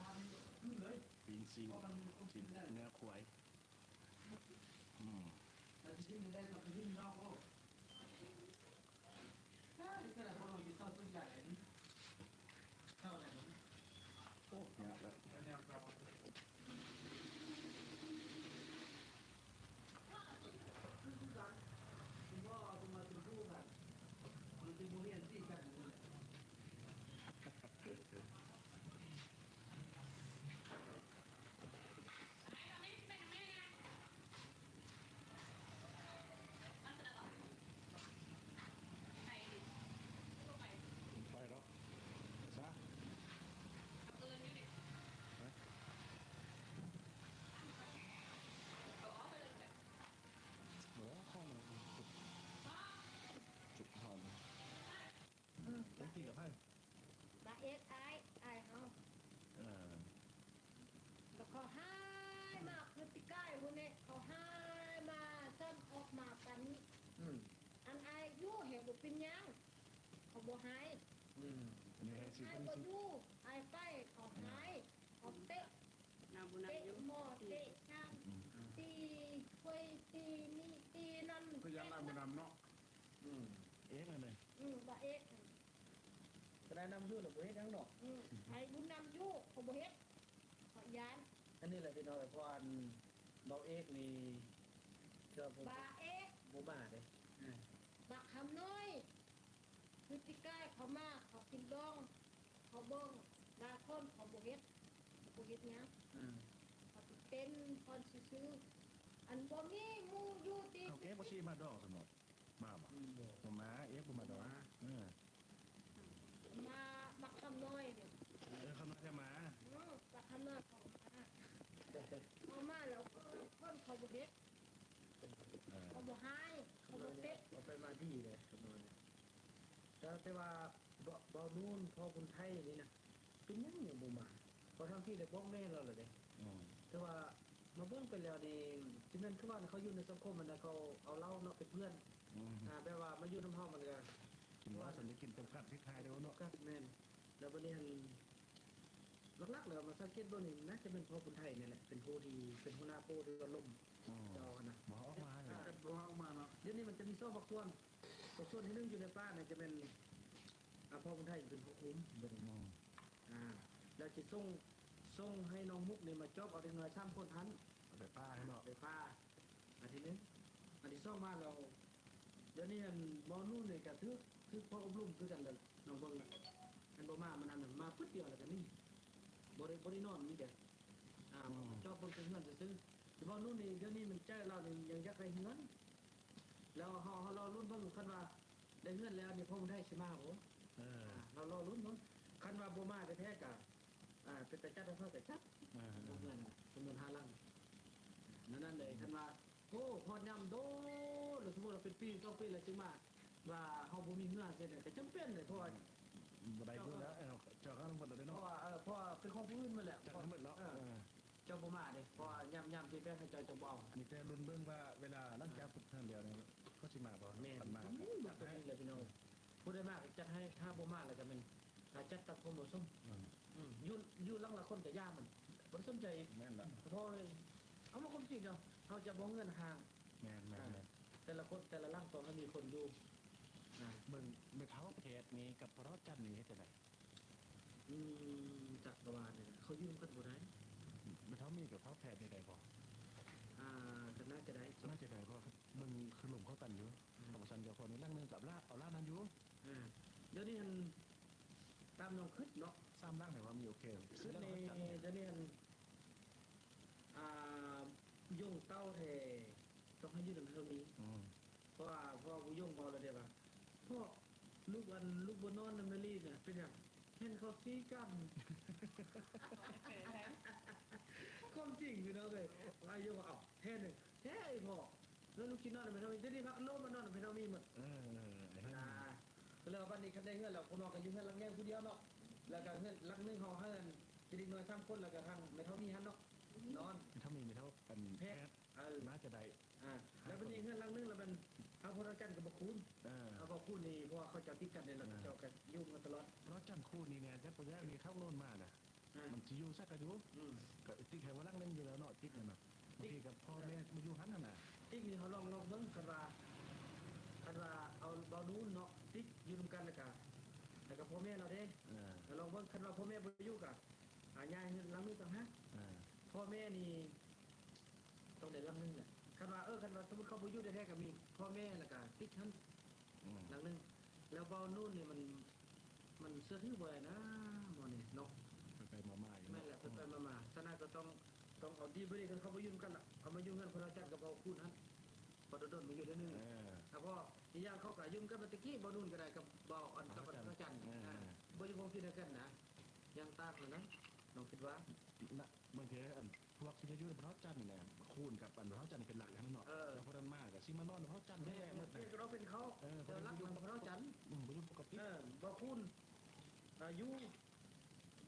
ມາແມ່ ອືມ ເລີ ຊີ້ນ ຊີ້ນເນື້ອຄວາຍ. ອືມ ໂອ້ ຍາກແລ້ວ. ໄປເນາະ ຊະ ຮະ ບໍ່ ຂ້ອຍ ຈຸກ ຈຸກເຮົາ ໄປກິນກັບໃຜ? ບາເອກ ອ້າຍ ອ້າຍເຮົາ. ເອີ ແລ້ວເຂົາຮ້າຍມາ ຄືປີກາຍພຸ້ນເດ ເຂົາຮ້າຍມາ ຊ້ຳອອກມາປານນີ້. ອືມ ອັນອ້າຍຢູ່ແຮງບໍ່ເປັນຫຍັງ ເຂົາບໍ່ຮ້າຍ. ອືມ ອັນນີ້ໃຫ້ຊິ ອ້າຍບໍ່ຢູ່ ອ້າຍໄປ ເຂົາຮ້າຍ ເຂົາເຕະ ເຕະໝໍ້ ເຕະຊ້າງ ອືມ ຕີຖ້ວຍ ຕີນີ້ ຕີນັ້ນ ຄືຢ່າງຫຼາຍບໍ່ນຳເນາະ. ອືມ ເອກນັ້ນເດ ອືມ ບາເອກ ກໍໄດ້ນຳຢູ່ແລ້ວບໍ່ເຮັດຫຍັງດອກ. ອືມ ໃຫ້ບຸນນຳຢູ່ ເຂົາບໍ່ເຮັດ ເຂົາຢ້ານ. ອັນນີ້ແຫຼະພີ່ນ້ອງ ເພາະອັນເບົາເອກນີ້ ເທື່ອຜູ້ ບາເອກ ບໍ່ມາເດ້. ອາ ບັກຄຳນ້ອຍ ຄືປີກາຍເຂົາມາ ເຂົາກິນດອງ ເຂົາເບິ່ງຫຼາຍຄົນ ເຂົາບໍ່ເຮັດ ບໍ່ເຮັດຫຍັງ. ອາ ເຂົາໄປເຕັ້ນກ່ອນຊື່ໆ ອັນບໍ່ມີໝູ່ຢູ່ຕິ. ເຂົາແກ້ບໍ່ຊິມາດອງຊັ້ນເນາະ. ມາບໍ່? ອືມ ບໍ່ ບໍ່ມາ ເອກບໍ່ມາດອງ. ບໍ່ມາ. ເອີ ມາບັກຄຳນ້ອຍເດ. ເອີ ຄຳນ້ອຍແທ້ມາ. ເອີ ບັກຄຳນ້ອຍເຂົາມາ ເຂົາມາແລ້ວ ເອີ ຄົນເຂົາບໍ່ເຮັດ ເອີ ເຂົາບໍ່ຮ້າຍ ເຂົາບໍ່ເຕະ ເຂົາໄປມາດີເດ້ ຄຳນ້ອຍ. ແຕ່ ແຕ່ວ່າ ເບົາ ເບົານູນ ພໍ່ບຸນໄທນີ້ນະ ເປັນຫຍັງຍັງບໍ່ມາ? ເພາະທັງທີ່ໄດ້ບອກແມ່ລາວແລ້ວເດ້. ອືມ ແຕ່ວ່າມາເບິ່ງໄປແລ້ວນີ້ ຊິແມ່ນຄືວ່າເຂົາຢູ່ໃນສັງຄົມຫັ້ນນະ ເຂົາເອົາເຫຼົ້າເນາະເປັນເພື່ອນ. ອືມ ອາ ແບບວ່າມາຢູ່ນຳເຮົາມັນກະກິນເຫຼົ້າ ສັນໄດ້ກິນຈຳກັດ ພິດທ້າຍເດ້ເນາະ. ແມ່ນ ແລ້ວບັດນີ້ຫັ້ນ ຫຼັກໆແລ້ວມາສັງເກດເບິ່ງນີ້ ໜ້າຈະແມ່ນພໍ່ບຸນໄທນີ້ແຫຼະ ເປັນຜູ້ທີ່ ເປັນຫົວໜ້າໂປ້ທີ່ວ່າລົ້ມ. ອືມ ເຈົ້າຫັ້ນນະ ບໍ່ເອົາອອກມາ ບໍ່ເອົາອອກມາເນາະ. ດຽວນີ້ມັນຈະມີສອງພາກສ່ວນ ພາກສ່ວນທີໜຶ່ງຢູ່ໃນປ່ານະ ຈະແມ່ນ ອາ ພໍ່ບຸນໄທເປັນຜູ້ຄຸມເບິ່ງ. ອືມ ອາ ແລ້ວຊິສົ່ງ ສົ່ງໃຫ້ນ້ອງມຸກນີ້ມາຈອບເອົາເດັກນ້ອຍສາມຄົນຫັ້ນ ໄປປ່າເນາະ ໄປປ່າ. ອັນທີໜຶ່ງ ອັນທີສອງມາແລ້ວ ດຽວນີ້ອັນໝໍໜູນນີ້ກະຖືກ ຖືກເຂົາອົບຮົມຄືກັນແຫຼະ ນ້ອງເບິ່ງນະ. ອັນບໍ່ມາ ມັນອັນນັ້ນ ມາປຶດດຽວແລ້ວກະໜີ ບໍ່ໄດ້ ບໍ່ໄດ້ນອນມີແຕ່ ອາ ອືມ ຈອບເບິ່ງແຕ່ເຮືອນຊື່ໆ. ໝໍໜູນນີ້ ດຽວນີ້ມັນໃຈລາວນີ້ຍັງຢາກໄດ້ເຮືອນ ແລ້ວເຮົາ ເຮົາລໍລຸ້ນເບິ່ງ ຄັນວ່າໄດ້ເຮືອນແລ້ວນີ້ ພໍ່ບຸນໄທຊິມາບໍ່? ເອີ ອາ ເຮົາລໍລຸ້ນເບິ່ງ ຄັນວ່າບໍ່ມາແທ້ໆກະ ອ່າ ເປັນຕາຈັດໃຫ້ເຂົາກະຈັດ. ເອີ ເຮືອນຈຳນວນຫ້າຫຼັງນັ້ນເລີຍ. ອືມ ຄັນວ່າ ໂອ້ ຮອດຍາມໂດນ ສົມມຸດວ່າເປັນປີສອງປີແລ້ວຈຶ່ງມາ ວ່າເຮົາບໍ່ມີເຮືອນຈັ່ງຊີ້ ກະຈຳເປັນເດ້ ເພາະວ່າ ອືມ ບໍ່ໄດ້ຢູ່ແລ້ວ ເຈົ້າກໍນຳໝົດແລ້ວເນາະ. ເພາະວ່າ ເອີ ເພາະວ່າເປັນຂອງຜູ້ອື່ນໝົດແລ້ວ ຈັດໃຫ້ໝົດເນາະ. ເອີ ເອີ ເຈົ້າບໍ່ມາເດ້ ເພາະວ່າຍາມ ຍາມທີ່ແບ່ງໃຫ້ເຈົ້າ ເຈົ້າບໍ່ເອົາ. ມີແຕ່ລຸ້ນເບິ່ງວ່າເວລາຫຼັງຈາກຝຶກເຮືອນແລ້ວນີ້ ເຂົາຊິມາບໍ່? ແມ່ນ ເພິ່ນມາ ຈັດໃຫ້ ນີ້ແຫຼະພີ່ນ້ອງ ຜູ້ໃດມາກະຈັດໃຫ້ ຖ້າບໍ່ມາແລ້ວກະແມ່ນ ຖ້າຈັດຕາມຄວາມເໝາະສົມ. ອືມ ອືມ ຢູ່ ຢູ່ຫຼັງລະຄົນກະຢ່າມັນ ບໍ່ໄດ້ສົນໃຈ. ແມ່ນລະ ເພາະ ເອົາມາຄວາມຈິງເນາະ ເຮົາຈະບໍ່ເງິນຫ່າງ. ແມ່ນໆໆ ອ່າ ແຕ່ລະຄົນ ແຕ່ລະຫຼັງຕ້ອງໃຫ້ມີຄົນຢູ່. ອ່າ ເບິ່ງແມ່ເຖົ້າແພດນີ້ກັບພໍ່ເຖົ້າຈັນນີ້ເຮັດຈັ່ງໃດ? ອືມ ຈັກກະວ່ານີ້ແຫຼະ ເຂົາຢູ່ນຳກັນບໍ່ໄດ້. ແມ່ເຖົ້າມີກັບເຖົ້າແພດນີ້ໄດ້ບໍ່? ອ່າ ກະໜ້າຈະໄດ້ ໜ້າຈະໄດ້ ເພາະວ່າເບິ່ງຄືລົມເຂົາກັນຢູ່. ອືມ ເຂົາບໍ່ຊັ້ນເຈົ້າຂອງນີ້ຫຼັງໜຶ່ງກະເອົາລະ ເອົາລະນັ້ນຢູ່. ອ່າ ດຽວນີ້ຫັ້ນຕາມນ້ອງຄຶດເນາະ ສາມຫຼັງນີ້ວ່າມີໂອເຄ ຄຶດນີ້ ດຽວນີ້ຫັ້ນ ອ່າ ຢົງເຕົ້າແທ້ ຕ້ອງໃຫ້ຢູ່ນຳແມ່ເຖົ້າມີ. ອືມ ເພາະວ່າ ເພາະວ່າຜູ້ຢົງເວົ້າແລ້ວເດ້ວ່າ ພໍ່ ລູກ ອັນ ລູກບໍ່ນອນນຳແມ່ລີນະ ເປັນຫຍັງ? ເຫັນເຂົາຕີກັນ. ຄວາມຈິງພີ່ນ້ອງເອີຍ ອາຍຸວ່າ ເອົ້າ ແທ້ເນາະ ແທ້ອີ່ພໍ່ ແລ້ວລູກຊິນອນນຳແມ່ເຖົ້າມີ ດຽວນີ້ພາກັນໂລມມານອນນຳແມ່ເຖົ້າມີໝົດ. ເອີ ເອີ ເອີ ອ່າ ກໍເລີຍວ່າບັດນີ້ຄັນໄດ້ເຮືອນແລ້ວ ພວກນ້ອງກໍຢູ່ເຮືອນຫຼັງໃຫຍ່ຜູ້ດຽວເນາະ ແລ້ວກໍເຮືອນຫຼັງໜຶ່ງເຮົາໃຫ້ອັນ ເດັກນ້ອຍສາມຄົນ ແລ້ວກໍທາງແມ່ເຖົ້າມີຫັ້ນເນາະ ອືມ ນອນ. ແມ່ເຖົ້າມີ ແມ່ເຖົ້າອັນ ແພດ ເອີ ໜ້າຈະໄດ້. ອ່າ ແລ້ວບັດນີ້ເຮືອນຫຼັງໜຶ່ງລະແມ່ນ ເຮົາພວກເຮົາຈັນກະບໍ່ຄູນ. ເອີ ເຮົາບໍ່ຄູນນີ້ ເພາະວ່າເຂົາເຈົ້າຕິດກັນເດ້ ແລ້ວເຂົາເຈົ້າກະຢູ່ມາຕະຫຼອດ. ເພາະວ່າຈັນຄູນນີ້ແນ່ ຈັກບໍ່ຍາກນີ້ ເຂົາໂລມມານະ. ອ່າ ມັນຊິຢູ່ໃສກະຢູ່ ອືມ ກະຕິກໃຫ້ວ່າຫຼັງໜຶ່ງຢູ່ແລ້ວເນາະ ຕິກຫັ້ນນະ ບາງທີກະພໍ່ແມ່ມາຢູ່ຫັ້ນຫັ້ນນະ ຕິກນີ້ເຮົາລອງ ລອງເບິ່ງ ຄັນວ່າ ຄັນວ່າເອົາເບົານູນເນາະ ຕິກຢູ່ນຳກັນ ແລ້ວກະ ແລ້ວກະພໍ່ແມ່ລາວເດ້ ເອີ ລອງເບິ່ງ ຄັນວ່າພໍ່ແມ່ບໍ່ຢູ່ກະ ອ່າ ຍ້າຍເຮືອນຫຼັງໜຶ່ງຕ່າງຫາກ ເອີ ພໍ່ແມ່ນີ້ ຕ້ອງໄດ້ຫຼັງໜຶ່ງແຫຼະ ຄັນວ່າ ເອີ ຄັນວ່າສົມມຸດເຂົາບໍ່ຢູ່ແທ້ໆ ກະມີພໍ່ແມ່ ແລ້ວກະຕິກຫັ້ນ ອືມ ຫຼັງໜຶ່ງ ແລ້ວເບົານູນນີ້ມັນ ມັນເຊື່ອຖືບໍ່ໄດ້ນະ ໝໍນີ້ເນາະ ໄປໆມາໆຢູ່ເນາະ ແມ່ນແຫຼະ ໄປໆມາໆ ສະນັ້ນກະຕ້ອງ ຕ້ອງເອົາດີບໍ່ດີ ຄັນເຂົາບໍ່ຢູ່ນຳກັນລະ ເອົາມາຢູ່ເຮືອນພໍ່ເຖົ້າຈັນກັບເບົາຄູນຫັ້ນ ພໍດົນໆມາຢູ່ເທື່ອໜຶ່ງ ເອີ ແລ້ວພໍອີກຢ່າງເຂົາກະຢູ່ນຳກັນມາແຕ່ກີ້ ເບົານູນກະໄດ້ກັບເບົາອັນ ກັບພໍ່ເຖົ້າຈັນ ເອີ ອ່າ ບໍ່ຢູ່ວົງກິນນຳກັນນະ ຢ່າງຕ່າງຫັ້ນນະ ນ້ອງຄິດວ່າ ບາງເທື່ອອັນ ພວກທີ່ມາຢູ່ນຳພໍ່ເຖົ້າຈັນນີ້ນະ ຄູນກັບອັນພໍ່ເຖົ້າຈັນນີ້ເປັນຫຼັກຫັ້ນເນາະ ເອີ ແລ້ວພວກນັ້ນມາກະຊິມານອນນຳພໍ່ເຈົ້າຈັນແທ້ ແມ່ນ ແມ່ນ ເປັນກະເປັນເຂົາ ເອີ ແຕ່ຫຼັກມັນພໍ່ເຈົ້າຈັນ ອືມ ບໍ່ຢູ່ປົກກະຕິ ເອີ ເບົາຄູນ ອ່າ ຢູ່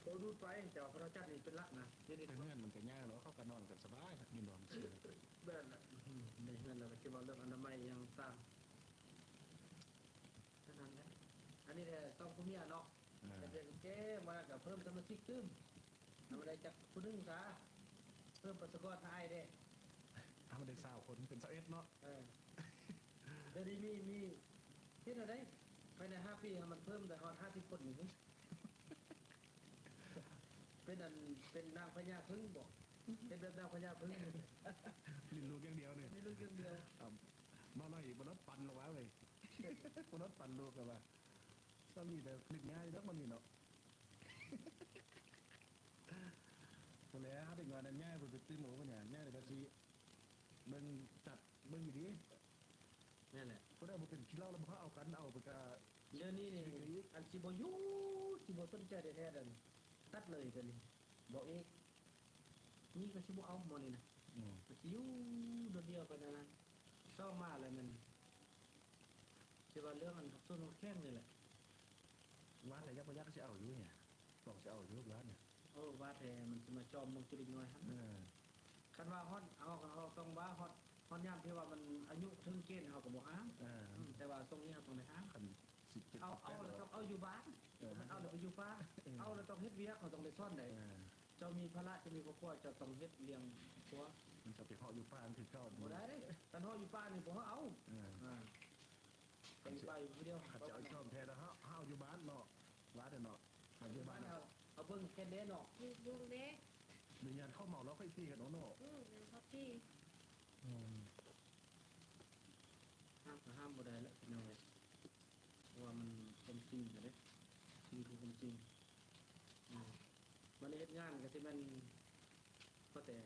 ໂຕດູດໄປ ແຕ່ວ່າພໍ່ເຖົ້າຈັນນີ້ເປັນຫຼັກນະ ແຕ່ເຮືອນມັນກະໃຫຍ່ເນາະ ເຂົາກະນອນກັນສະບາຍ ຢູ່ນອນຊື່ ແມ່ນລະ ອືມ ໃນເຮືອນລະກະຊິເວົ້າເລື່ອງອະນາໄມອີ່ຫຍັງຕ່າງ ເທົ່ານັ້ນແຫຼະ ອັນນີ້ແຫຼະ ສອງຜົວເມຍເນາະ ອ່າ ແຕ່ເພິ່ນແກ່ມາກະເພີ່ມສະມາຊິກຕື່ມ ເອົາມາໄດ້ຈັກຜູ້ໜຶ່ງຊະ ເພີ່ມປະຊາກອນໃຫ້ອ້າຍແດ່ ເອົາມາໄດ້ຊາວຄົນ ເປັນຊາວເອັດເນາະ ເອີ ດຽວນີ້ມີ ມີ ເຮັດແນວໃດ ພາຍໃນຫ້າປີ ໃຫ້ມັນເພີ່ມໄດ້ຮອດຫ້າສິບຄົນນີ້ ເປັນອັນ ເປັນນາງພະຍາເຜິ້ງບໍ ເຮັດແບບນາງພະຍາເຜິ້ງ ຫຼິ້ນລູກຢ່າງດຽວນີ້ ຫຼິ້ນລູກຢ່າງດຽວ ເອົາ ມາໜ້ອຍບໍ່ນອນປັ່ນລະວ່າເວີຍ ບໍ່ນອນປັ່ນລູກລະວ່າ ສາມີແຕ່ນຶກຍາກດອກມື້ນີ້ເນາະ ພຸ້ນແຫຼະ ເດັກນ້ອຍນັ້ນຍາກ ເພິ່ນໄປຕື່ມເອົາ ເພິ່ນຍາກ ຍາກແຕ່ກະຊິເບິ່ງຈັດເບິ່ງດີໆ ແມ່ນແຫຼະ ຜູ້ໃດບໍ່ເປັນຂີ້ເຫຼົ້າລະບໍ່ເອົາກັນ ເອົາໄປກະ ດຽວນີ້ນີ້ ຊິບໍ່ຢູ່ ຊິບໍ່ສົນໃຈແທ້ໆ ດຽວນີ້ ຕັດເລີຍດຽວນີ້ ບໍ່ເອກ ນີ້ກະຊິບໍ່ເອົາໝໍນີ້ນະ ອືມ ກະຊິຢູ່ໂດດດ່ຽວໄປນັ້ນນະ ຊອກມາແລ້ວແມ່ນ ຊິວ່າເລື່ອງອັນຮັກຊົນຮັກແຄ້ນນີ້ແຫຼະ ວ່າແຕ່ຢາກບໍ່ຢາກກະຊິເອົາຢູ່ນີ້ ຕ້ອງຊິເອົາຢູ່ວ່ານີ້ ເອີ ວ່າແຕ່ມັນຊິມາຈອມເບິ່ງຈຸເດັກນ້ອຍຫັ້ນ ເອີ ຄັນວ່າຮອດ ເຮົາ ເຮົາຕ້ອງວ່າຮອດ ຮອດຍາມທີ່ວ່າມັນອາຍຸເຖິງເກນ ເຮົາກະບໍ່ຫ້າມ ເອີ ອືມ ແຕ່ວ່າຊ່ວງນີ້ເຮົາຕ້ອງໄດ້ຫ້າມ ຄັນສິບເຈັດ ເອົາ ສິບແປດ ເອົາແລ້ວຕ້ອງເອົາຢູ່ບ້ານ ເອີ ຄັນເອົາແລ້ວໄປຢູ່ປ່າ ເອີ ເອົາແລ້ວຕ້ອງເຮັດວຽກ ເຮົາຕ້ອງໄດ້ສອນໄດ້ ເອີ ເຈົ້າມີພາລະ ເຈົ້າມີຄອບຄົວ ເຈົ້າຕ້ອງເຮັດລ້ຽງຄົວ ມັນຈະໄປເຄາະຢູ່ປ່າຄືເກົ່າ ບໍ່ໄດ້ເດ້ ຄັນເຄາະຢູ່ປ່ານີ້ບໍ່ໃຫ້ເອົາ ເອີ ອ່າ ຄັນຊິໄປຜູ້ດຽວ ຄັນຊິເອົາຈອມແທ້ລະ ເຮົາ ເຮົາຢູ່ບ້ານເນາະ ວ່າແຕ່ເນາະ ເຮົາຢູ່ບ້ານ ເຮົາເບິ່ງແຄ່ແດ່ເນາະ ຢູ່ເບິ່ງແດ່ ວິນຍານເຂົາເມົາລະຄ່ອຍຕີກັນເນາະ ອືມ ເຂົາຕີ ອືມ ຫ້າມກະຫ້າມບໍ່ໄດ້ແຫຼະ ພີ່ນ້ອງເອີຍ ເພາະວ່າມັນຄວາມຈິງເດ້ ສິ່ງຄືຄວາມຈິງ ອືມ ບັດນີ້ເຮັດງານກະຊິແມ່ນ ພໍແຕ່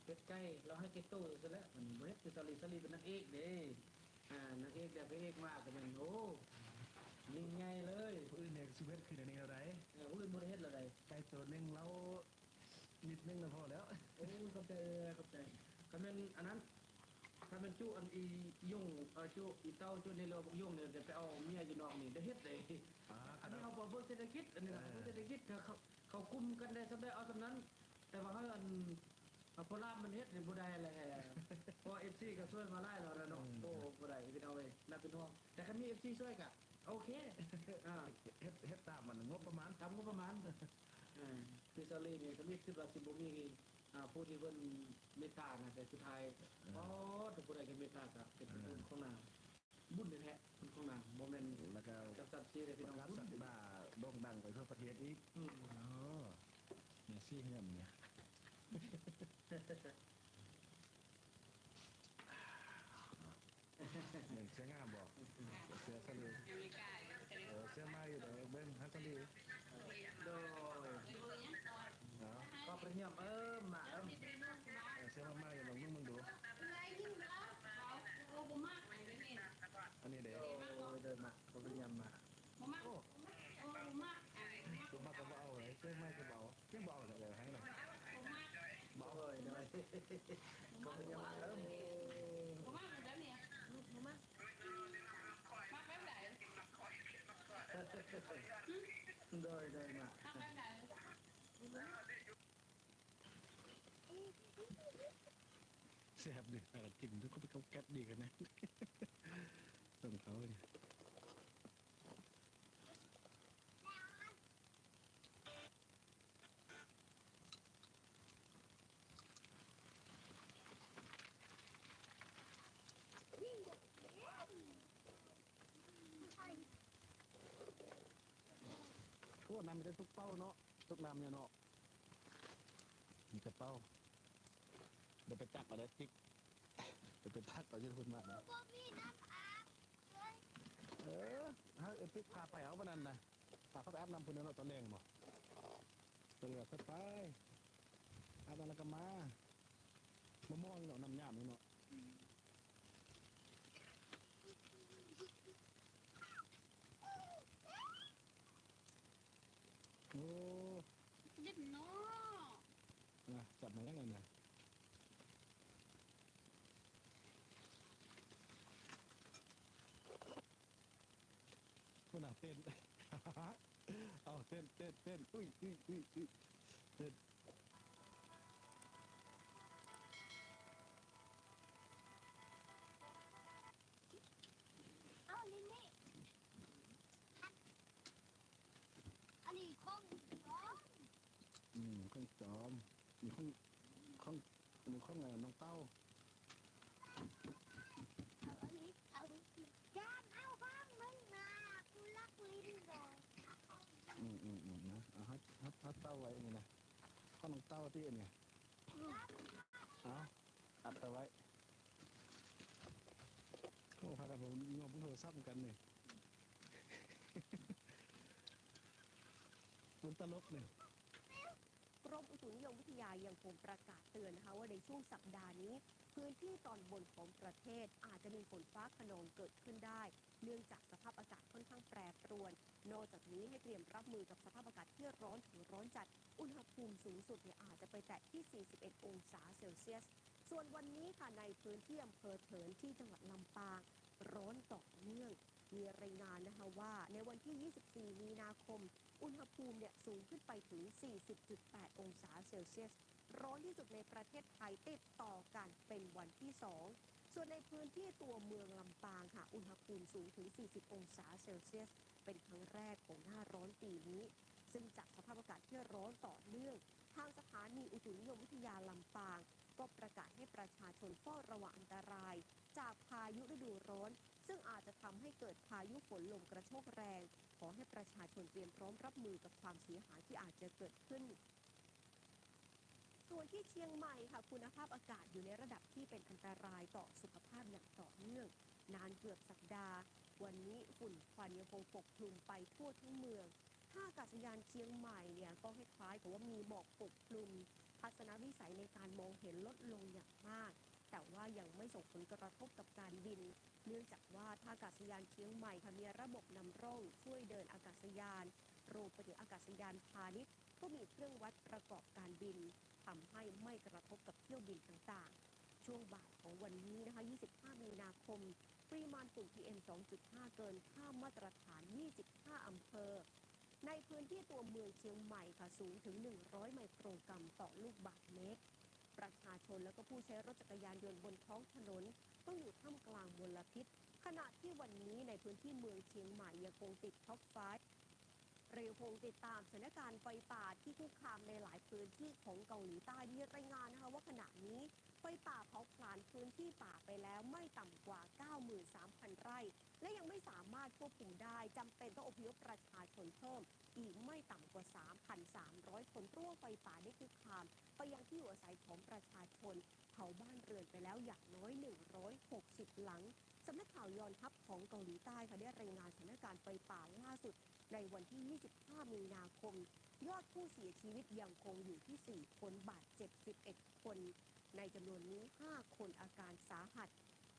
ເຮັດໄກ່ ລາວໃຫ້ແກ່ໂຕຊື່ແຫຼະ ມັນບໍ່ເຮັດຄືສາລີ ສາລີເປັນນາງເອກເດ້ ອ່າ ນາງເອກແດ່ ພະເອກມາກະແມ່ນ ໂອ້ ຍິ່ງໃຫຍ່ເລີຍ ຜູ້ອື່ນແດ່ກະຊິເຮັດຄືແນວໃດ ເອີ ຜູ້ອື່ນບໍ່ໄດ້ເຮັດແລ້ວໃດ ໄກ່ໂຕໜຶ່ງ ລາວ ນິດໜຶ່ງລະພໍແລ້ວ ໂອ້ ຂອບໃຈ ຂອບໃຈ ຄັນແມ່ນອັນນັ້ນ ຄັນແມ່ນຈຸອັນອີຍົງ ເອີ ຈຸອີເຕົ້າ ຈຸນີ້ ຫຼືບັກຍົງນີ້ ໄປເອົາເມຍຢູ່ນອກນີ້ ໄດ້ເຮັດເດ້ ອັນນີ້ເຮົາບໍ່ເບິ່ງເສດຖະກິດ ອັນນີ້ນະ ເອີ ເບິ່ງເສດຖະກິດ ເຂົາ ເຂົາ ເຂົາກຸມກັນໄດ້ສ່ຳໃດເອົາສ່ຳນັ້ນ ແຕ່ວ່າເຮົາອັນ ເອົາໂປລາມມັນເຮັດນີ້ບໍ່ໄດ້ແຫຼະ ເພາະເອັຟຊີກະຊ່ວຍມາຫຼາຍແລ້ວນະເນາະ ອືມ ໂອ້ ບໍ່ໄດ້ພີ່ນ້ອງເອີຍ ໜ້າເປັນຫ່ວງ ແຕ່ຄັນມີເອັຟຊີຊ່ວຍກະໂອເຄ ອ່າ ເຮັດ ເຮັດຕາມອັນງົບປະມານ ຕາມງົບປະມານ ອ່າ ຄືສາລີນີ້ ທຳອິດຄິດວ່າຊິບໍ່ມີ ອ່າ ຜູ້ທີ່ເພິ່ນເມດຕານະ ແຕ່ສຸດທ້າຍ ອືມ ໂອ້ ຜູ້ໃດກະເມດຕາກະເປັນບຸນຂອງນາງ ບຸນແທ້ໆ ບຸນຂອງນາງ ບໍ່ແມ່ນ ແລ້ວກະ ຈັກສັດຊີ້ເດ້ພີ່ນ້ອງ ປະກາດສັກດາໂດ່ງດັງໄປທົ່ວປະເທດອີກ ອືມ ອໍ ແມ່ຊີເຮືອນນີ້ ເບິ່ງເສືອງາມບໍ່? ເສືອສະເຫຼີ ເອີ ເສືອມາຢູ່ເດີ ເບິ່ງຫາສະເຫຼີ ໂດຍ ເນາະ ກໍໄປຢ້ຽມ ເອີ ມາ ເອີ ເສືອມາຢູ່ ເບິ່ງ ເບິ່ງ ເບິ່ງດູ ອັນນີ້ເດ້ ໂດຍ ໂດຍ ມາ ກໍໄປຢ້ຽມມາ ບໍ່ມັກ ໂອ້ ບໍ່ມັກ ບໍ່ມັກ ບໍ່ມັກກໍບໍ່ເອົາເລີຍ ເສືອມາກໍບໍ່ເອົາ ຍັງບໍ່ເອົາເລີຍ ໃຫ້ນະ ບໍ່ເອົາ ໂດຍ ໂດຍ ກໍໄປຢ້ຽມມາ ເອີ ບໍ່ມັກແບບນີ້ ບໍ່ມັກ ມັກແບບໃດ? ໂດຍ ໂດຍ ມາ ມັກແບບໃດ? ແຊບເດ ພາກັນກິນ ເຂົາເປັນເຂົ້າແກັບດີຂະໜາດ ສົ່ງເຂົານີ້. ອ້ ນ້ຳມີແຕ່ຕຸກເປົ້າເນາະ ຕົກນ້ຳຢູ່ເນາະ ມີແຕ່ເປົ້າ. ໄດ້ໄປຕັກເອົາເດີ້ ຕິກ ໄດ້ໄປຕັກເອົາຢູ່ພຸ້ນມານະ. ບໍ່ມີນ້ຳອາບເລີຍ. ເອີ ໃຫ້ເອື້ອຍຕິກພາໄປເອົາບາດນັ້ນນະ ພາເຂົາໄປອາບນ້ຳພຸ້ນເນາະ ຕອນແລງບໍ? ກໍເລີຍວ່າ ໄປ ອາບນ້ຳແລ້ວກໍມາ. ມະມ່ວງເນາະ ນ້ຳຍາມເນາະ. ໂອ້ ເຢັນເນາະ. ນະ ຈັບມາຍັງນັ້ນນະ. ພຸ້ນນະ ເຕັ້ນ ເອົາ ເຕັ້ນ ເຕັ້ນ ເຕັ້ນ ອຸ້ຍ ອຸ້ຍ ອຸ້ຍ ອຸ້ຍ ເຕັ້ນ. ເອົາ ລິນນີ້ ອັນນີ້ຂອງປອມ. ອືມ ຂອງປອມ ມີຂອງ ຂອງ ມີຂອງ ເອີ ນ້ອງເຕົ້າ. ເອົາອັນນີ້ ເອົາ ຢ້ານເອົາຂອງມຶງນະ ກູລັກລິນບໍ່. ອືມໆໆ ນະ ເອົາ ຮັດ ຮັດ ຮັດເຕົ້າໄວ້ນີ້ນະ ຂອງນ້ອງເຕົ້າຕິອັນນີ້. ເອົາ ອັດເອົາໄວ້. ໂອ້ ພາກັນເບິ່ງໂທລະສັບນຳກັນນີ້ ມັນຕະຫຼົກນີ້. ກรมอุตุนิยมวิทยายังคงประกาศเตือนนะคะว่าในช่วงสัปดาห์นี้ พื้นที่ตอนบนของประเทศอาจจะมีฝนฟ้าคะนองเกิดขึ้นได้ เนื่องจากสภาพอากาศค่อนข้างแปรปรวน นอกจากนี้ให้เตรียมรับมือกับสภาพอากาศที่ร้อนถึงร้อนจัด อุณหภูมิสูงสุดเนี่ยอาจจะไปแตะที่ สี่สิบเอ็ด องศาเซลเซียส ส่วนวันนี้ค่ะ ในพื้นที่อำเภอเถินที่จังหวัดลำปาง ร้อนต่อเนื่อง มีรายงานนะคะว่าในวันที่ ยี่สิบสี่ มีนาคม อุณหภูมิเนี่ยสูงขึ้นไปถึง สี่สิบจุดแปด องศาเซลเซียส ร้อนที่สุดในประเทศไทยติดต่อกันเป็นวันที่สอง ส่วนในพื้นที่ตัวเมืองลำปางค่ะ อุณหภูมิสูงถึง สี่สิบ องศาเซลเซียส เป็นครั้งแรกของหน้าร้อนปีนี้ ซึ่งจากสภาพอากาศที่ร้อนต่อเนื่อง ทางสถานีอุตุนิยมวิทยาลำปาง ก็ประกาศให้ประชาชนเฝ้าระวังอันตรายจากพายุฤดูร้อน ซึ่งอาจจะทำให้เกิดพายุฝนลมกระโชกแรง ขอให้ประชาชนเตรียมพร้อมรับมือกับความเสียหายที่อาจจะเกิดขึ้น. ส่วนที่เชียงใหม่ค่ะ คุณภาพอากาศอยู่ในระดับที่เป็นอันตรายต่อสุขภาพอย่างต่อเนื่อง นานเกือบสัปดาห์ วันนี้ฝุ่นควันยังคงปกคลุมไปทั่วทั้งเมือง ท่าอากาศยานเชียงใหม่เนี่ยก็คล้ายๆกับว่ามีหมอกปกคลุม ทัศนวิสัยในการมองเห็นลดลงอย่างมาก แต่ว่ายังไม่ส่งผลกระทบกับการบิน เนื่องจากว่าท่าอากาศยานเชียงใหม่ค่ะ มีระบบนำร่องช่วยเดินอากาศยาน รวมไปถึงอากาศยานพาณิชย์ ก็มีเครื่องวัดประกอบการบิน ทำให้ไม่กระทบกับเที่ยวบินต่างๆ ช่วงบ่ายของวันนี้นะคะ ยี่สิบห้า มีนาคม ปริมาณฝุ่น PM สองจุดห้า เกินค่ามาตรฐาน ยี่สิบห้า อำเภอ ในพื้นที่ตัวเมืองเชียงใหม่ค่ะ สูงถึง หนึ่งร้อย ไมโครกรัมต่อลูกบาศก์เมตร ประชาชนและก็ผู้ใช้รถจักรยานยนต์บนท้องถนน ต้องอยู่ท่ามกลางมลพิษ ขณะที่วันนี้ในพื้นที่เมืองเชียงใหม่ยังคงติด Top five เรายังคงติดตามสถานการณ์ไฟป่าที่คุกคามในหลายพื้นที่ของเกาหลีใต้ มีรายงานนะคะว่าขณะนี้ไฟป่าเผาผลาญพื้นที่ป่าไปแล้วไม่ต่ำกว่า เก้าหมื่นสามพัน ไร่ และยังไม่สามารถควบคุมได้ จำเป็นต้องอพยพประชาชนเพิ่มอีกไม่ต่ำกว่า สามพันสามร้อย คน เพราะว่าไฟป่าได้คุกคามไปยังที่อยู่อาศัยของประชาชน เผาบ้านเรือนไปแล้วอย่างน้อย หนึ่งร้อยหกสิบ หลัง สำนักข่าวยอนฮับของเกาหลีใต้ค่ะ ได้รายงานสถานการณ์ไฟป่าล่าสุดในวันที่ ยี่สิบห้า มีนาคม ยอดผู้เสียชีวิตยังคงอยู่ที่ สี่ คน บาดเจ็บ สิบเอ็ด คน ในจำนวนนี้ ห้า คนอาการสาหัส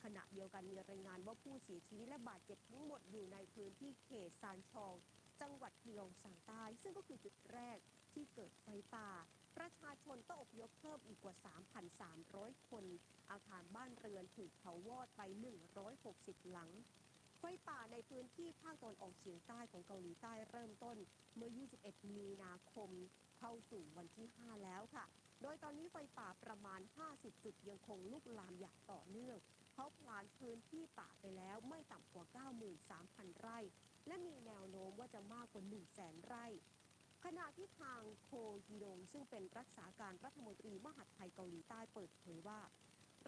ขณะเดียวกันมีรายงานว่าผู้เสียชีวิตและบาดเจ็บทั้งหมดอยู่ในพื้นที่เขตซานชอง จังหวัดฮยองซานใต้ ซึ่งก็คือจุดแรกที่เกิดไฟป่า ประชาชนต้องอพยพเพิ่มอีกกว่า สามพันสามร้อย คน อาคารบ้านเรือนถูกเผาวอดไป หนึ่งร้อยหกสิบ หลัง ไฟป่าในพื้นที่ภาคตะวันออกเฉียงใต้ของเกาหลีใต้เริ่มต้นเมื่อ ยี่สิบเอ็ด มีนาคม เข้าสู่วันที่ ห้า แล้วค่ะ โดยตอนนี้ไฟป่าประมาณ ห้าสิบ จุดยังคงลุกลามอย่างต่อเนื่อง เผาผลาญพื้นที่ป่าไปแล้วไม่ต่ำกว่า เก้าหมื่นสามพัน ไร่ และมีแนวโน้มว่าจะมากกว่า หนึ่งแสน ไร่ ขณะที่ทางโค กีดง ซึ่งเป็นรักษาการรัฐมนตรีมหาดไทยเกาหลีใต้เปิดเผยว่า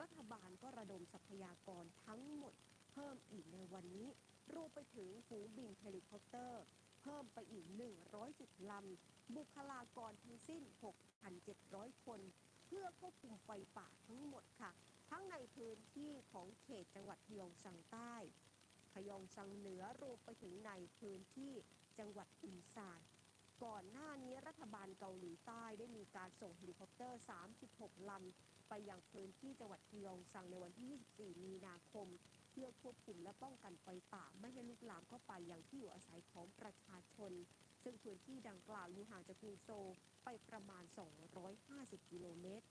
รัฐบาลก็ระดมทรัพยากรทั้งหมดเพิ่มอีกในวันนี้ รวมไปถึงฝูงบินเฮลิคอปเตอร์ ເພີ່ມໄປອີກ ໜຶ່ງຮ້ອຍສິບ ລຳ, ບຸກຄະລາກອນທັງສິ້ນ ຫົກພັນເຈັດຮ້ອຍ ຄົນ ເພື່ອຄວບຄຸມໄຟປ່າທັງໝົດຄ່ະ, ທັງໃນພື້ນທີ່ຂອງເຂດຈັງຫວັດພະຍອງຊັງໃຕ້, ພະຍອງຊັງເໜືອ, ລວມໄປເຖິງໃນພື້ນທີ່ຈັງຫວັດອຸນຊານ. ກ່ອນໜ້ານີ້ລັດຖະບານເກົາຫຼີໃຕ້ໄດ້ມີການສົ່ງເຮລິຄອບເຕີ ສາມສິບຫົກ ລຳ ໄປຍັງພື້ນທີ່ຈັງຫວັດພະຍອງຊັງໃນວັນທີ ຊາວສີ່ ມີນາຄົມ ເພື່ອຄວບຄຸມ ແລະ ປ້ອງກັນໄຟປ່າໄມ່ໃຫ້ລຸກລາມເຂົ້າໄປຍັງທີ່ຢູ່ອາໄສຂອງປະຊາຊົນ, ເຊິ່ງພື້ນທີ່ດັ່ງກ່າວຢູ່ຫ່າງຈາກກຸງໂຊລໄປປະມານ ສອງຮ້ອຍຫ້າສິບ ກິໂລແມັດ.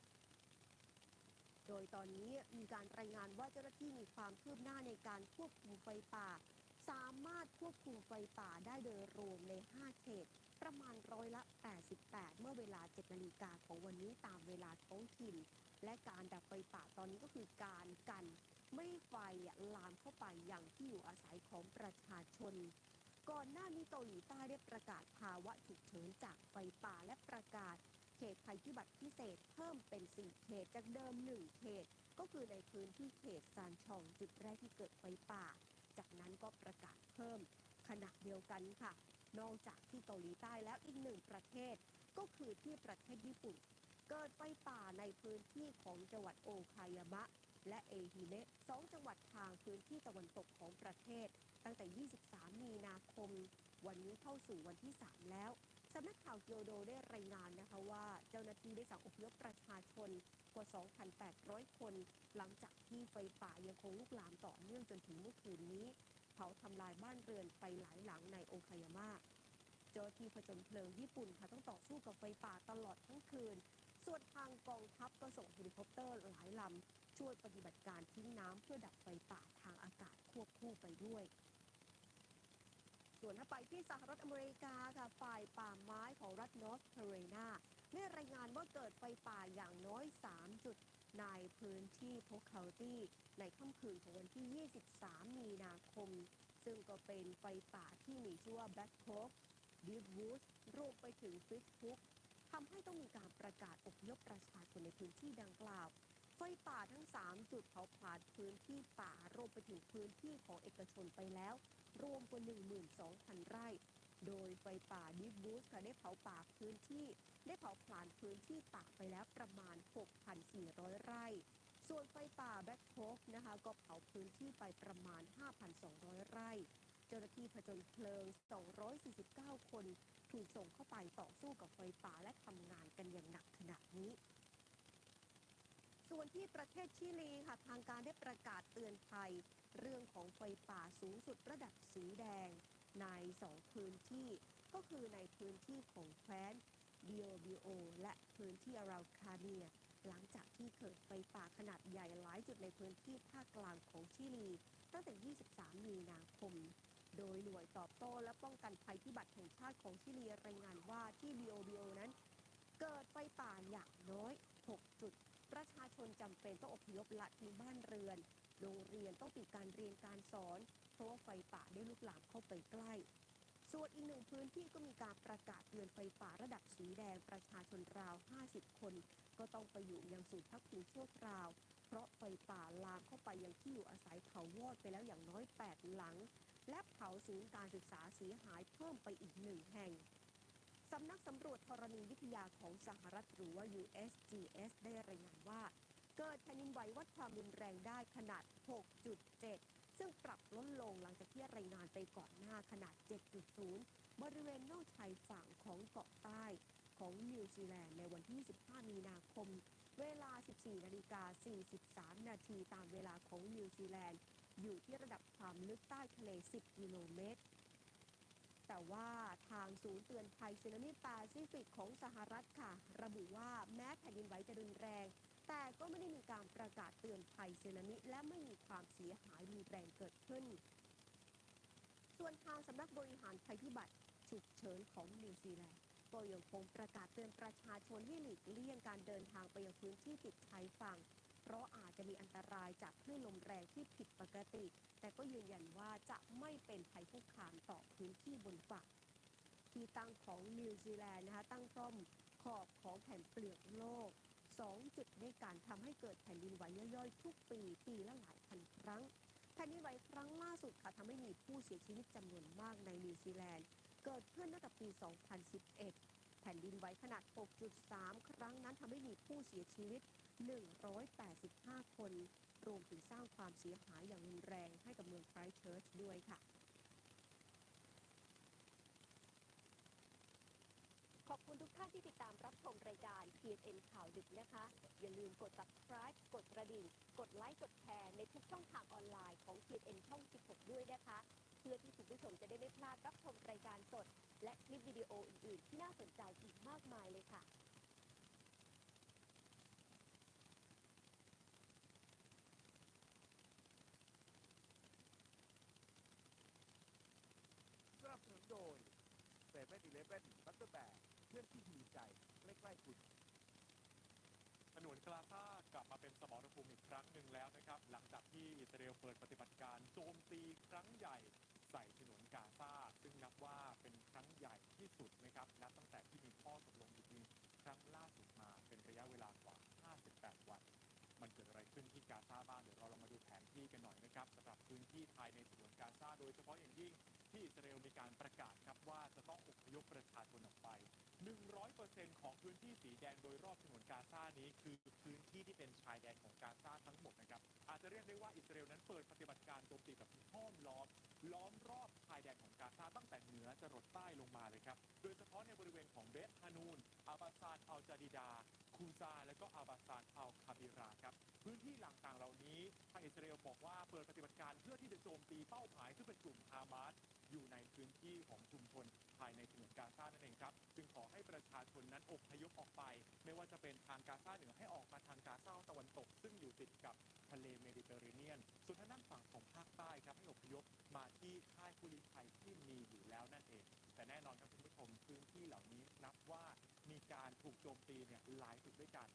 ໂດຍຕອນນີ້ມີການລາຍງານວ່າເຈົ້າໜ້າທີ່ມີຄວາມຄືບໜ້າໃນການຄວບຄຸມໄຟປ່າ, ສາມາດຄວບຄຸມໄຟປ່າໄດ້ໂດຍລວມໃນ ຫ້າ ເຂດ ປະມານ ຮ້ອຍລະແປດສິບແປດ ເມື່ອເວລາ ເຈັດ ນາລິກາຂອງວັນນີ້ຕາມເວລາທ້ອງຖິ່ນ, ແລະ ການດັບໄຟປ່າຕອນນີ້ກໍຄືການກັນ ໄມ່ໃຫ້ໄຟລາມເຂົ້າໄປຍັງທີ່ຢູ່ອາໄສຂອງປະຊາຊົນ. ກ່ອນໜ້ານີ້ເກົາຫຼີໃຕ້ໄດ້ປະກາດພາວະສຸກເສີນຈາກໄຟປ່າ ແລະ ປະກາດເຂດໄພພິບັດພິເສດເພີ່ມເປັນ ສີ່ ເຂດ ຈາກເດີມ ໜຶ່ງ ເຂດ, ກໍຄືໃນພື້ນທີ່ເຂດຊານຊອງ ຈຸດແລກທີ່ເກີດໄຟປ່າ, ຈາກນັ້ນກໍປະກາດເພີ່ມ. ຂະນະດຽວກັນຄ່ະ, ນອກຈາກທີ່ເກົາຫຼີໃຕ້ແລ້ວ, ອີກໜຶ່ງປະເທດ ກໍຄືທີ່ປະເທດຍີ່ປຸ່ນ ເກີດໄຟປ່າໃນພື້ນທີ່ຂອງຈັງຫວັດໂອຄາຍາມະ ແລະ ເອຮິເມະ ສອງ ຈັງຫວັດທາງພື້ນທີ່ຕາເວັນຕົກຂອງປະເທດ ຕັ້ງແຕ່ ຊາວສາມ ມີນາຄົມ ວັນນີ້ເຂົ້າສູ່ວັນທີ ສາມ ແລ້ວ. ສຳນັກຂ່າວເກຍໂດໄດ້ລາຍງານ ນະຄະ ວ່າເຈົ້າໜ້າທີ່ໄດ້ສັ່ງອົບພະຍົບປະຊາຊົນກວ່າ ສອງພັນແປດຮ້ອຍ ຄົນ, ຫຼັງຈາກທີ່ໄຟປ່າຍັງຄົງລຸກລາມຕໍ່ເນື່ອງຈົນເຖິງເມື່ອຄືນນີ້, ເຜົາທຳລາຍບ້ານເຮືອນໄປຫຼາຍຫຼັງໃນໂອຄາຍາມະ. ເຈົ້າໜ້າທີ່ຜະຈົນເພີງຍີ່ປຸ່ນ ຕ້ອງຕໍ່ສູ້ກັບໄຟປ່າຕະຫຼອດທັງຄືນ, ສ່ວນທາງກອງທັບກໍສົ່ງເຮລິຄອບເຕີຫຼາຍລຳ ຊ່ວຍປະຕິບັດການຖິ້ມນ້ຳເພື່ອດັບໄຟປ່າທາງອາກາດຄວບຄູ່ໄປດ້ວຍ. ສ່ວນຖ້າໄປທີ່ສະຫະລັດອາເມລິກາຄ່ະ, ຝ່າຍປ່າໄມ້ຂອງລັດ North Carolina ໄດ້ລາຍງານວ່າເກີດໄຟປ່າຢ່າງນ້ອຍ ສາມ ຈຸດໃນພື້ນທີ່ Polk County ໃນຄ່ຳຄືນຂອງວັນທີ ຊາວສາມ ມີນາຄົມ, ເຊິ່ງກໍເປັນໄຟປ່າທີ່ມີຊື່ວ່າ Black Oak, Deep Woods ລວມໄປເຖິງ Fish Hook ທຳໃຫ້ຕ້ອງມີການປະກາດອົບພະຍົບປະຊາຊົນໃນພື້ນທີ່ດັ່ງກ່າວ. ໄຟປ່າທັງ ສາມ ຈຸດເຜົາຜລານພື້ນທີ່ປ່າ ລວມໄປເຖິງພື້ນທີ່ຂອງເອກະຊົນໄປແລ້ວ ລວມກວ່າ ໜຶ່ງໝື່ນສອງພັນ ໄຮ່, ໂດຍໄຟປ່າ Deep Woods ກໍໄດ້ເຜົາປ່າພື້ນທີ່ ໄດ້ເຜົາຜລານພື້ນທີ່ປ່າໄປແລ້ວປະມານ ຫົກພັນສີ່ຮ້ອຍ ໄຮ່, ສ່ວນໄຟປ່າ Black Oak ນະຄະ ກໍເຜົາພື້ນທີ່ໄປປະມານ ຫ້າພັນສອງຮ້ອຍ ໄຮ່. ເຈົ້າໜ້າທີ່ຜະຈົນເພີງ ສອງຮ້ອຍສີ່ສິບເກົ້າ ຄົນ ຖືກສົ່ງເຂົ້າໄປຕໍ່ສູ້ກັບໄຟປ່າ ແລະ ທຳງານກັນຢ່າງໜັກຂະໜາດນີ້. ສ່ວນທີ່ປະເທດຊີລີຄ່ະ, ທາງການໄດ້ປະກາດເຕືອນໄພເລື່ອງຂອງໄຟປ່າສູງສຸດລະດັບສີແດງໃນສອງພື້ນທີ່, ກໍຄືໃນພື້ນທີ່ຂອງແຄວ້ນ Biobío ແລະ ພື້ນທີ່ Araucania ຫຼັງຈາກທີ່ເກີດໄຟປ່າຂະໜາດໃຫຍ່ຫຼາຍຈຸດໃນພື້ນທີ່ພາກກາງຂອງຊີລີ ຕັ້ງແຕ່ ຊາວສາມ ມີນາຄົມ. ໂດຍໜ່ວຍຕອບໂຕ້ ແລະ ປ້ອງກັນໄພພິບັດແຫ່ງຊາດຂອງຊີລີລາຍງານວ່າ ທີ່ Biobío ນັ້ນເກີດໄຟປ່າຢ່າງນ້ອຍ ຫົກ ຈຸດ, ປະຊາຊົນຈຳເປັນຕ້ອງອົບພະຍົບລະຖິ້ມບ້ານເຮືອນ, ໂຮງຮຽນຕ້ອງປິດການຮຽນການສອນ ເພາະວ່າໄຟປ່າໄດ້ລຸກລາມເຂົ້າໄປໃກ້. ສ່ວນອີກໜຶ່ງພື້ນທີ່ກໍມີການປະກາດເຕືອນໄຟປ່າລະດັບສີແດງ, ປະຊາຊົນລາວ ຫ້າສິບ ຄົນ ກໍຕ້ອງໄປຢູ່ຍັງສູນພັກພິງຊົ່ວຄາວ ເພາະໄຟປ່າລາມເຂົ້າໄປຍັງທີ່ຢູ່ອາໄສ, ເຜົາວອດໄປແລ້ວຢ່າງນ້ອຍ ແປດ ຫຼັງ ແລະ ເຜົາສູນການສຶກສາເສຍຫາຍເພີ່ມໄປອີກ ໜຶ່ງ ແຫ່ງ. ສຳນັກສຳຫຼວດທໍລະນີວິທະຍາຂອງສະຫະລັດ ຫຼືວ່າ USGS ໄດ້ລາຍງານວ່າ ເກີດແຜ່ນດິນໄຫວວັດຄວາມຮຸນແຮງໄດ້ຂະໜາດ ຫົກຈຸດເຈັດ ເຊິ່ງປັບລົດລົງຫຼັງຈາກທີ່ລາຍງານໄປກ່ອນໜ້າຂະໜາດ ເຈັດຈຸດສູນ ບໍລິເວນນອກຊາຍຝັ່ງຂອງເກາະໃຕ້ຂອງນິວຊີແລນໃນວັນທີ ຊາວຫ້າ ມີນາຄົມ ເວລາ ສິບສີ່ ນາລິກາ ສີ່ສິບສາມ ນາທີ ຕາມເວລາຂອງນິວຊີແລນ, ຢູ່ທີ່ລະດັບຄວາມເລິກໃຕ້ທະເລ ສິບ ກິໂລແມັດ. ແຕ່ວ່າທາງສູນເຕືອນໄພສຸນາມິປາຊີຟິກຂອງສະຫະລັດຄ່ະ ລະບຸວ່າ ແມ້ແຜ່ນດິນໄຫວຈະຮຸນແຮງ, ແຕ່ກໍໄມ່ໄດ້ມີການປະກາດເຕືອນໄພສຸນາມິ ແລະ ໄມ່ມີຄວາມເສຍຫາຍຮຸນແຮງເກີດຂຶ້ນ. ສ່ວນທາງສຳນັກບໍລິຫານໄພພິບັດສຸກເສີນຂອງນິວຊີແລນ ກໍຍັງຄົງປະກາດເຕືອນປະຊາຊົນໃຫ້ຫຼີກລ່ຽງການເດີນທາງໄປຍັງພື້ນທີ່ຕິດຊາຍຝັ່ງ, ເພາະອາດຈະມີອັນຕະລາຍຈາກຄື້ນລົມແຮງທີ່ຜິດປົກກະຕິ, ແຕ່ກໍຢືນຢັນວ່າຈະໄມ່ເປັນໄພຄຸກຄາມຕໍ່ພື້ນທີ່ບົນຝັ່ງ. ທີ່ຕັ້ງຂອງນິວຊີແລນນະຄະ ຕັ້ງພ້ອມຂອບຂອງແຜ່ນເປືອກໂລກ ສອງ ຈຸດດ້ວຍກັນ, ທຳໃຫ້ເກີດແຜ່ນດິນໄຫວຍ່ອຍໆທຸກປີ, ປີລະຫຼາຍພັນຄັ້ງ. ແຜ່ນດິນໄຫວຄັ້ງລ່າສຸດຄ່ະ ທຳໃຫ້ມີຜູ້ເສຍຊີວິດຈຳນວນມາກໃນນິວຊີແລນ, เกิดขึ้นตั้งแต่ปีสองพันสิบเอ็ด แผ่นดินไหวขนาดหกจุดสามครั้งนั้นทำให้มีผู้เสียชีวิตหนึ่งร้อยแปดสิบห้าคน รวมถึงสร้างความเสียหายอย่างรุนแรงให้กับเมืองไครสต์เชิร์ชด้วยค่ะ ขอบคุณทุกท่านที่ติดตามรับชมรายการ ทีเอ็นเอ็น ข่าวดึกนะคะ อย่าลืมกด subscribe กดกระดิ่ง กดไลค์ กดแชร์ในทุกช่องทางออนไลน์ของ ทีเอ็นเอ็น ช่องสิบหกด้วยนะคะ เพื่อที่คุณผู้ชมจะได้ไม่พลาดรับชมรายการสด และคลิปวิดีโออื่นๆ ที่น่าสนใจอีกมากมายเลยค่ะ สนับสนุนโดย เซเว่นอีเลฟเว่น บัตเตอร์แบร์ เครื่องที่ฮิวใจ ใกล้ๆคุณ ฉนวนกาซากลับมาเป็นสมรภูมิอีกครั้งหนึ่งแล้วนะครับ หลังจากที่อิสราเอลเปิดปฏิบัติการโจมตีครั้งใหญ่ใส่ฉนวนกาซา ซึ่งนับว่าเป็นครั้งใหญ่ที่สุดนะครับ นับตั้งแต่ที่มีข้อตกลงหยุดยิงครั้งล่าสุดมาเป็นระยะเวลากว่าห้าสิบแปดวัน มันเกิดอะไรขึ้นที่กาซาบ้าง เดี๋ยวเราลองมาดูแผนที่กันหน่อยนะครับ สำหรับพื้นที่ภายในฉนวนกาซา โดยเฉพาะอย่างยิ่งที่อิสราเอลมีการประกาศครับว่าจะต้องอพยพประชาชนออกไป หนึ่งร้อยเปอร์เซ็นต์ ของพื้นที่สีแดงโดยรอบฉนวนกาซานี้ คือพื้นที่ที่เป็นชายแดนของกาซาทั้งหมดนะครับ อาจจะเรียกได้ว่าอิสราเอลนั้นเปิดปฏิบัติการโจมตีแบบห้อมล้อม ล้อมรอบชายแดนของกาซาตั้งแต่เหนือจรดใต้ลงมาเลยครับ โดยเฉพาะในบริเวณของเบธฮานูน อาบาซาน อัลจาดีดา คูซา และก็อาบาซาน อัลคาบิราครับ พื้นที่ต่างๆเหล่านี้ ทางอิสราเอลบอกว่าเปิดปฏิบัติการเพื่อที่จะโจมตีเป้าหมาย ซึ่งเป็นกลุ่มฮามาส อยู่ในพื้นที่ของชุมชนภายในฉนวนกาซานั่นเองครับ จึงขอให้ประชาชนนั้นอพยพออกไป ไม่ว่าจะเป็นทางกาซาเหนือให้ออกมาทางกาซาตะวันตก ซึ่งอยู่ติดกับทะเลเมดิเตอร์เรเนียน ส่วนทางด้านฝั่งของภาคใต้ครับ ให้อพยพมาที่ค่ายผู้ลี้ภัยที่มีอยู่แล้วนั่นเอง แต่แน่นอนครับคุณผู้ชม พื้นที่เหล่านี้นับว่ามีการถูกโจมตีเนี่ยหลายจุดด้วยกัน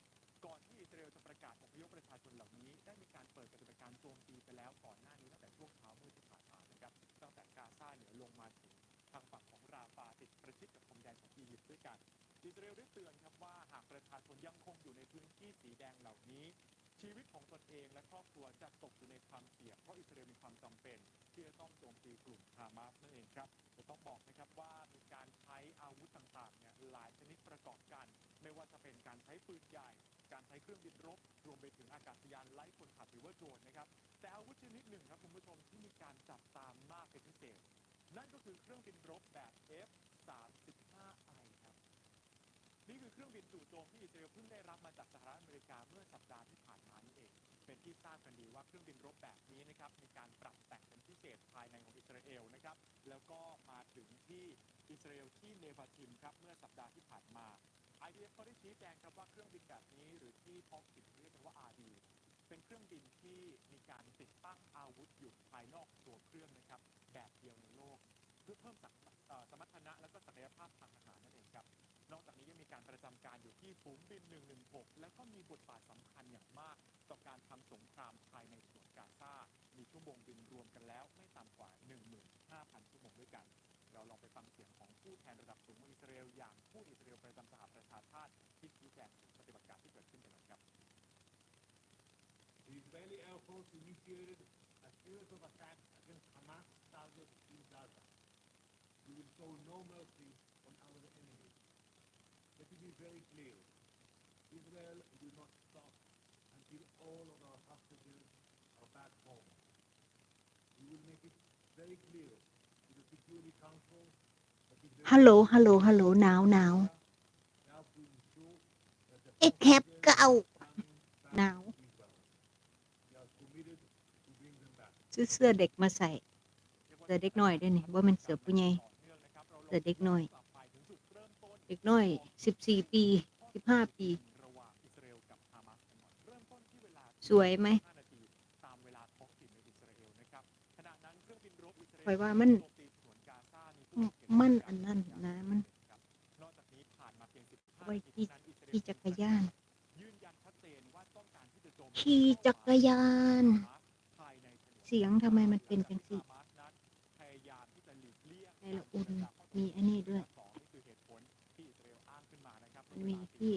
ก่อนที่อิสราเอลจะประกาศอพยพประชาชนเหล่านี้ ได้มีการเปิดปฏิบัติการโจมตีไปแล้วก่อนหน้านี้ตั้งแต่ช่วงเช้ามืดที่ผ่านมานะครับ ตั้งแต่กาซาเหนือลงมาถึงทางฝั่งของราฟา ติดประชิดกับพรมแดนของอียิปต์ด้วยกัน อิสราเอลได้เตือนครับว่าหากประชาชนยังคงอยู่ในพื้นที่สีแดงเหล่านี้ ชีวิตของตนเองและครอบครัวจะตกอยู่ในความเสี่ยง เพราะอิสราเอลมีความจำเป็นที่จะต้องโจมตีกลุ่มฮามาสนั่นเองครับ แต่ต้องบอกนะครับว่ามีการใช้อาวุธต่างๆเนี่ยหลายชนิดประกอบกัน ไม่ว่าจะเป็นการใช้ปืนใหญ่ การใช้เครื่องบินรบ รวมไปถึงอากาศยานไร้คนขับหรือว่าโดรนนะครับ แต่อาวุธชนิดหนึ่งครับคุณผู้ชม ที่มีการจับตามากเป็นพิเศษ นั่นก็คือเครื่องบินรบแบบ เอฟ สามสิบห้าไอ ครับ นี่คือเครื่องบินจู่โจมที่อิสราเอลเพิ่งได้รับมาจากสหรัฐอเมริกาเมื่อสัปดาห์ที่ผ่านมานี่เอง เป็นที่ทราบกันดีว่าเครื่องบินรบแบบนี้นะครับ มีการปรับแต่งเป็นพิเศษภายในของอิสราเอลนะครับ แล้วก็มาถึงที่อิสราเอลที่เนวาทิมครับ เมื่อสัปดาห์ที่ผ่านมา ไอดีเอฟ ก็ได้ชี้แจงครับว่าเครื่องบินแบบนี้ หรือที่ท้องถิ่นเรียกกันว่า อาร์ดี เป็นเครื่องบินที่มีการติดตั้งอาวุธอยู่ภายนอกตัวเครื่องนะครับ แบบเดียวในโลก เพื่อเพิ่มศัก เอ่อ สมรรถนะและก็ศักยภาพทางทหารนั่นเองครับ นอกจากนี้ยังมีการประจำการอยู่ที่ฝูงบิน หนึ่งหนึ่งหก และก็มีบทบาทสำคัญอย่างมากต่อการทำสงครามภายในฉนวนกาซา มีชั่วโมงบินรวมกันแล้วไม่ต่ำกว่า หนึ่งหมื่นห้าพัน ชั่วโมงด้วยกัน เราลองไปฟังเสียงของผู้แทนระดับสูงของอิสราเอล อย่างทูตอิสราเอลประจำสหประชาชาติที่ชี้แจงถึงปฏิบัติการที่เกิดขึ้นกันหน่อยครับ The Israeli Air Force initiated a series of attacks against Hamas targets in Gaza. We will show no mercy on our enemies. Let it be very clear, Israel will not stop until all of our hostages are back home. We will make it very clear to the Security Council that if there is ฮัลโหล ฮัลโหล ฮัลโหล หนาว หนาว now to ensure that the เอ็กแคป hostages ก็เอา come back หนาว to Israel. We are committed to bring them back. ซื้อเสื้อเด็กมาใส่ เสื้อเด็กน้อยเด้นี่ บ่แม่นเสื้อผู้ใหญ่ เสื้อเด็กน้อย เด็กน้อย สิบสี่ ปี สิบห้า ปี สวยไหม ข้อยว่ามัน มันอันนั้นนะ มัน ไว้ขี่ ขี่จักรยาน ขี่จักรยาน เสียงทำไมมันเป็นจังซี้ แต่ละอุ่น มีอันนี้ด้วย มันมีที่